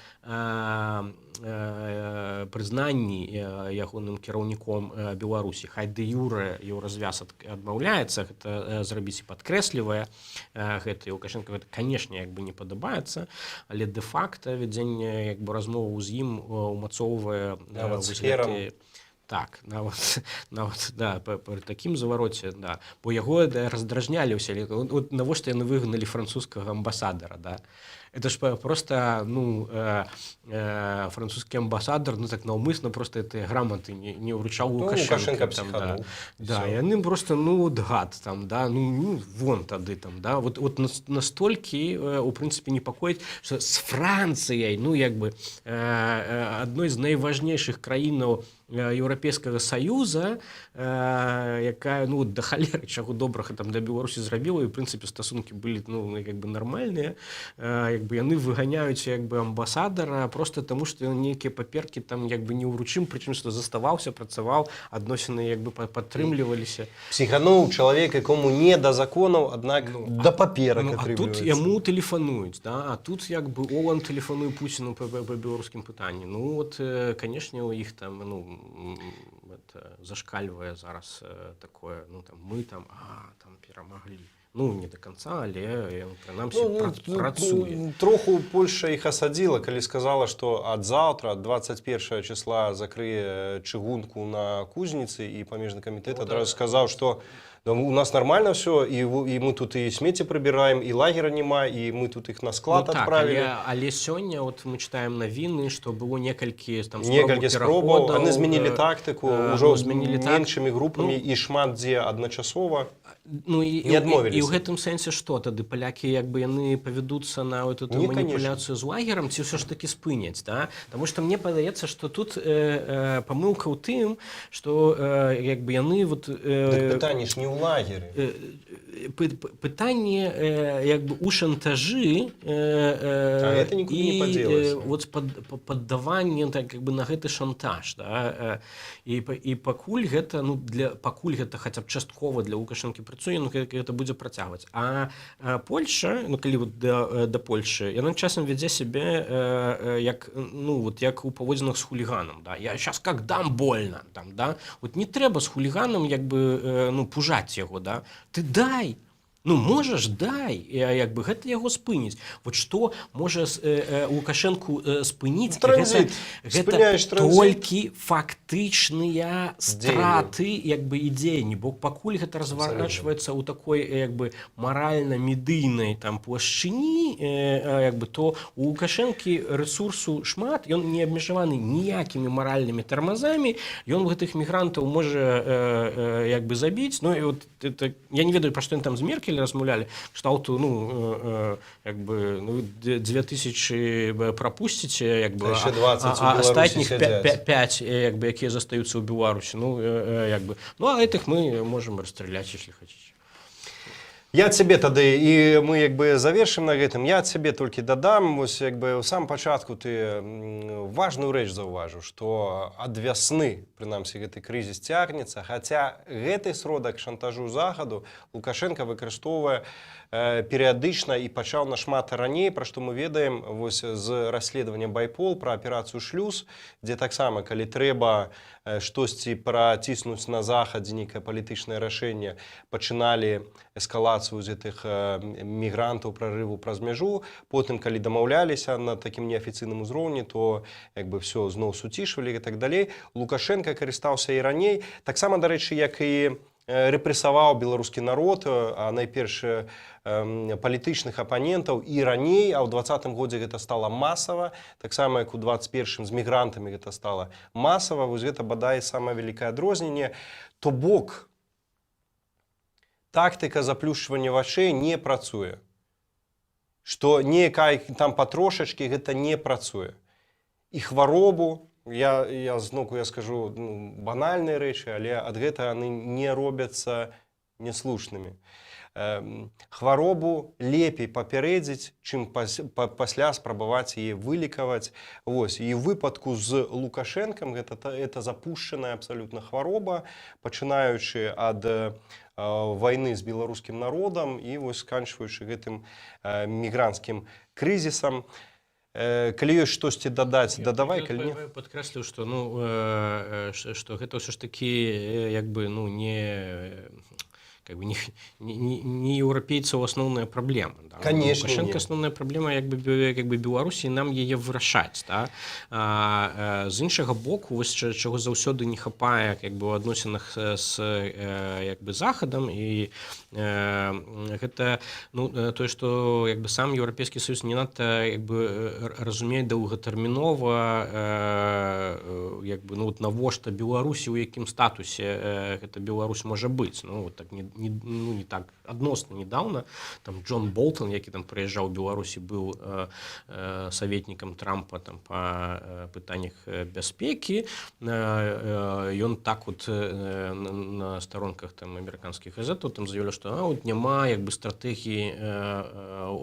прызнанні ягоным кіраўніком Беларусі. Хай дэ-юрэ Еўразвяз адмаўляецца гэта зрабіць і падкрэслівае гэта, і Лукашенко гэта, канешне, як бы не падабаецца, але дэ-факта вядзенне як бы размову з ім умацоўвае Нават з вось херам. Так, нават, да, пры такім завароце, да. Бо яго, да, раздражнялі ўсе. Вот навошта яны выгналі французскага амбасадара, да? Это ж просто, ну, французскі амбасадар, ну, так наўмысна просто эти граматы не ўручаў Ну, Лукашенко, Лукашенко там, да. психанул. Да, Всё. яны просто, ну, вот гад там, да, ну, вон тады там, да, вот настолькі, у прынцыпе, непакоіць, что з Францыяй, ну, як бы, адной з найважнейшых краінаў Еўрапейскага Саюза, якая, ну, да халеры чаго добрага там для Беларусі зрабіла, і, в прынцыпе, стасункі былі, ну, як бы нармальныя, як бы яны выганяюць, як бы, амбасадара просто таму, што ён нейкія паперкі там, як бы, не ўручым, прычым што заставаўся, працаваў, адносіны, як бы, падтрымліваліся. Психануў чалавек, якому не да законаў, аднак Ну, да паперак Ну, а тут атрымліваецца. яму тэлефануюць, да, а тут, як бы, Оланд тэлефануе Пуціну па беларускім пытанні. Ну вот, конечно, у іх там, ну, это, зашкальвае зараз такое, ну, там мы там, там перамаглі. Ну, не до конца, але ён, прынамсі, Ну, ну, працуе. ну, троху Польша іх асадзіла, калі сказала, што ад заўтра, ад 21 числа закрые чыгунку на Кузніцы, і памежны камітэт Ну, адразу да. сказаў, што да, у нас нормально все, і мы тут і смецце прыбіраем, і лагера няма, і мы тут іх на склад Ну, так, адправілі. але сёння от мы читаем навіны, што было некалькі там Некалькі спробаў, пераходаў, яны змянілі тактыку, ўжо ну, змянілі меншымі групамі Ну, і шмат дзе адначасова. Ну, Не і адмовіліся. ў гэтым сэнсе што тады палякі, як бы, яны павядуцца на вот эту Не, маніпуляцыю з лагерам ці ўсё ж такі спыняць, да? Таму што мне падаецца, што тут памылка ў тым, што як бы яны вот Так пытанне ж не ў лагеры. Пытанне, як бы, у шантажы А гэта нікуды не і, падзелася. Вот паддаванне так, как бы, на гэты шантаж, да? І пакуль гэта, ну, для пакуль гэта хаця б часткова для Лукашэнкі працуе, ну, гэта будзе працягваць. А Польша, ну, калі вот да Польшы, яна часам вядзе сябе як, ну, вот як у паводзінах з хуліганам, да? Я сейчас как дам больно там, да? Вот не трэба з хуліганам, як бы, ну, пужаць яго, да? Ты дай. Ну, можаш, дай, як бы гэта яго спыніць. Вот што можа Лукашэнку спыніць? Транзіт. Гэта Спыняеш транзіт. толькі фактычныя страты, як бы, і дзеянні, бо пакуль гэта разворачваецца ў такой, як бы, маральна-медыйнай там плашчыні, як бы, то у Лукашэнкі рэсурсу шмат, ён не абмежаваны ніякімі маральнымі тармазамі, ён гэтых мігрантаў можа, як бы, забіць. Ну і вот это, я не ведаю, пра што ён там з Меркель размаўлялі, кшталту, ну, як бы, ну, 2000 прапусціце, як бы, А яшчэ 20 у а Беларусі астатніх сядзяць. 5, як бы, якія застаюцца ў Беларусі, ну, як бы, ну, а этих мы можем расстрелять, если хотите. Я цябе тады, і мы, як бы, завершым на гэтым, я цябе толькі дадам, вось, як бы, у самом пачатку ты важную рэч заўважыў, што ад вясны, прынамсі, гэты крызіс цягнецца, хаця гэты сродак шантажу Захаду Лукашенко выкарыстоўвае перыядычна і пачаў нашмат раней, пра што мы ведаем вось з расследавання Байпол пра аперацыю «Шлюз», дзе таксама, калі трэба штосьці праціснуць на Захадзе, нейкае палітычнае рашэнне, пачыналі эскалацыю з гэтых мігрантаў, прарыву праз мяжу. Потым, калі дамаўляліся на такім неафіцыйным узроўні, то, як бы, все зноў суцішвалі і так далей. Лукашенко карыстаўся і раней таксама, дарэчы, як і рэпрэсаваў беларускі народ, а найперш палітычных апанентаў і раней, а ў 20-м годзе гэта стала масава, таксама як у 21-м з мігрантамі гэта стала масава. Вось гэта, бадай, самае вялікае адрозненне. То бок тактыка заплюшчвання вачэй не працуе, што некай там патрошачкі, гэта не працуе. І хваробу, я зноўку я скажу, ну, банальныя рэчы, але ад гэтага яны не робяцца няслушнымі. Хваробу лепей папярэдзіць, чым пасля спрабаваць яе вылекаваць. Вось, і ў выпадку з Лукашэнкам гэта это запушчаная абсалютна хвароба, пачынаючы ад вайны з беларускім народам і вось сканчваючы гэтым мігранцкім крызісам. Калі ёсць штосьці дадаць, дадавай, калі не. Падкрэсліў, што, ну, што гэта ўсё ж такі, як бы, ну, не, как бы, не еўрапейцаў асноўная праблема, да? Там, Конечно, Лукашенко не. Асноўная праблема як бы Беларусі, нам яе вырашаць, да? З іншага боку, вось чаго заўсёды не хапае як бы у адносінах з як бы Захадам, і гэта, ну, тое, што як бы сам Еўрапейскі Саюз не надта як бы разумее доўгатэрмінова, як бы, ну вот, навошта Беларусі, у якім статусе гэта Беларусь можа быць. Ну вот так не, ну, не так, адносна недавно там Джон Болтон, які там прыязджаў у Беларусі, быў советникам Трампа там по пытаннях бяспекі, ён так вот на старонках там амерыканскіх газетаў там заявляў, што вот няма як бы стратэгіі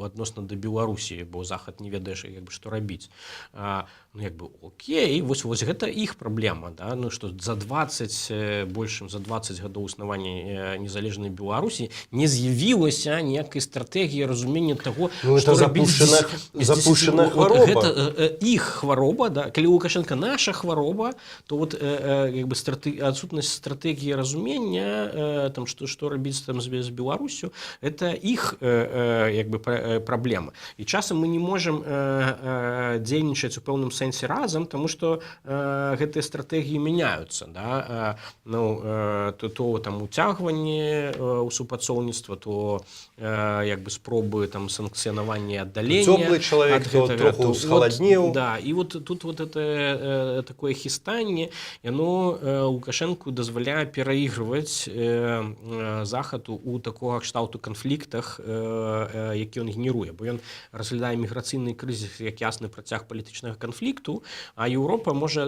адносна да Беларусі, бо Захад не ведаеш як бы што рабіць. Ну, як бы, окей, вось гэта іх праблема, да? Ну, што за 20, большым за 20 гадоў існавання незалежнай Беларусі не з'явілася ніякай стратэгіі разумення таго, Ну, што это рабіць запущенная вот хвароба. Гэта іх хвароба, да? Калі Лукашенко наша хвароба, то вот як бы адсутнасць стратэгіі разумення там, што рабіць там з Беларусю, это іх як бы праблема. І часам мы не можам дзейнічаць у пэўным сэнсе разам, тому что гэтыя стратэгіі мяняюцца, да? Ну, то там уцягванне ў супрацоўніцтва, то як бы спробы там санкцыянавання, аддалення Цёплы чалавек, ад то гэтага, троху то вот, схаладнеў. Да, і вот тут вот это такое хістанне, яно Лукашэнку дазваляе пераігрываць Захаду у такога кшталту канфліктах, які ён генеруе, бо ён разглядае міграцыйны крызіс як ясны працяг палітычнага канфлікту, а Еўропа можа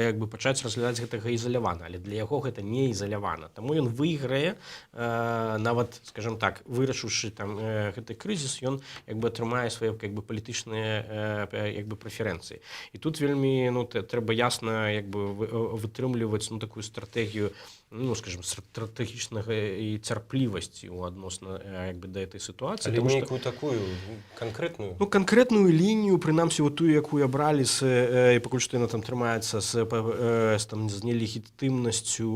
як бы пачаць разглядаць гэтага ізалявана, але для яго гэта не ізалявана. Таму ён выйграе, нават, скажем так, вырашыўшы там гэты крызіс, ён як бы атрымае свае как бы палітычныя як бы прэферэнцыі. І тут вельмі, ну, трэба ясна як бы вытрымліваць, ну, такую стратэгію, ну, скажем, стратэгічнага і цярплівасці у адносна як бы да этой сітуацыі. Але Таму што нейкую такую канкрэтную. Ну, канкрэтную лінію, прынамсі вот тую, якую абралі з і пакуль што яна там трымаецца з там з нелегітымнасцю,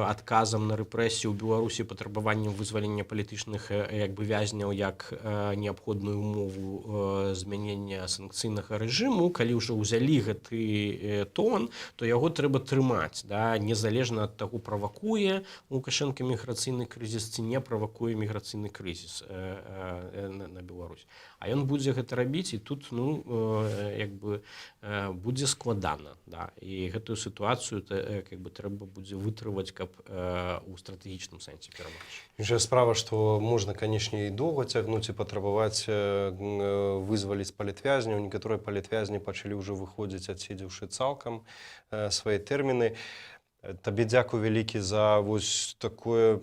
адказам на рэпрэсіі ў Беларусі, патрабаваннем вызвалення палітычных як бы вязняў як неабходную умову змянення санкцыйнага рэжыму. Калі ўжо ўзялі гэты тон, то яго трэба трымаць, да, незалежна ад таго, правакуе Лукашенко міграцыйны крызіс ці не правакуе міграцыйны крызіс на Беларусь. А ён будзе гэта рабіць, і тут, ну, як бы будзе складана, да, і гэтую сітуацыю как бы трэба будзе вытрываць, каб у стратэгічным сэнсе перамагчы. Іншая справа, што можна, канешне, і доўга цягнуць і патрабаваць вызваліць палітвязняў. Некаторыя палітвязні пачалі ўжо выходзіць, адседзеўшы цалкам свае тэрміны. Табе дзякуй вялікі за вось такое,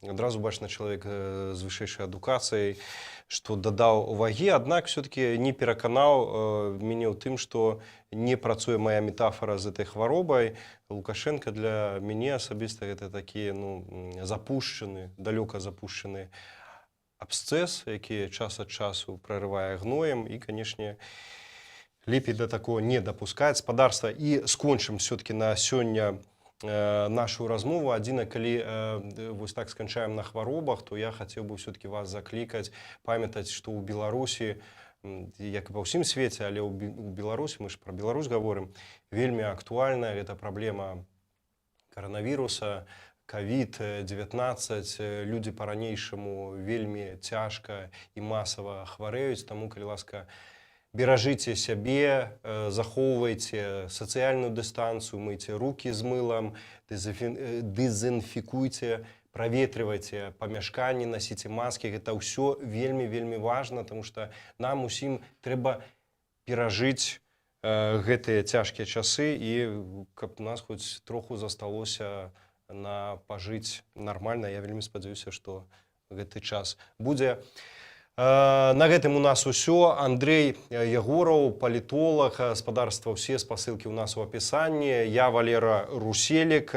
адразу бачна, чалавек з вышэйшай адукацыяй, што дадаў вагі, аднак все-таки не пераканаў мяне ў тым, што не працуе моя метафора з этой хваробай. Лукашенко для мяне асабіста гэта такі, ну, запушчаны, далёка запушчаны абсцэс, які час ад часу прарывае гноем, і, канешне, лепей да такого не дапускаць, спадарства. І скончым все-таки на сёння нашу размову. Адзіна, калі вось так сканчаем на хваробах, то я хацеў бы все-таки вас заклікаць памятаць, што ў Беларусі, як і па ўсім свеце, але ў Беларусі, мы ж пра Беларусь гаворым, вельмі актуальная гэта праблема каранавіруса, COVID-19. Людзі па-ранейшаму вельмі цяжка і масава хварэюць, таму, калі ласка, беражыце сябе, захоўвайце сацыяльную дыстанцыю, мыйце рукі з мылам, дэзінфікуйце, праветрывайце памяшканні, насіце маскі. Гэта ўсё вельмі, вельмі важна, тому что нам усім трэба перажыць гэтыя цяжкія часы і каб нас хоць троху засталося на пажыць нармальна. Я вельмі спадзяюся, што гэты час будзе. На гэтым у нас усё. Андрей Ягораў, палітолаг, спадарства, ўсе спасылкі ў нас у апісанні. Я, Валера Руселік,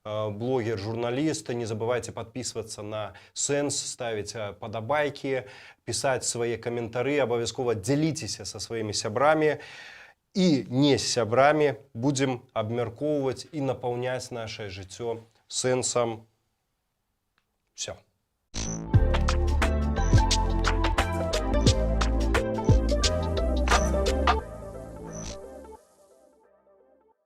блогер, журналіст. Не забывайте подписываться на «Сэнс», ставить падабайкі, пісаць свае каментары, абавязкова дзяліцеся са сваімі сябрамі і не з сябрамі. Будзем абмяркоўваць і напаўняць нашае жыццё сэнсам. Всё.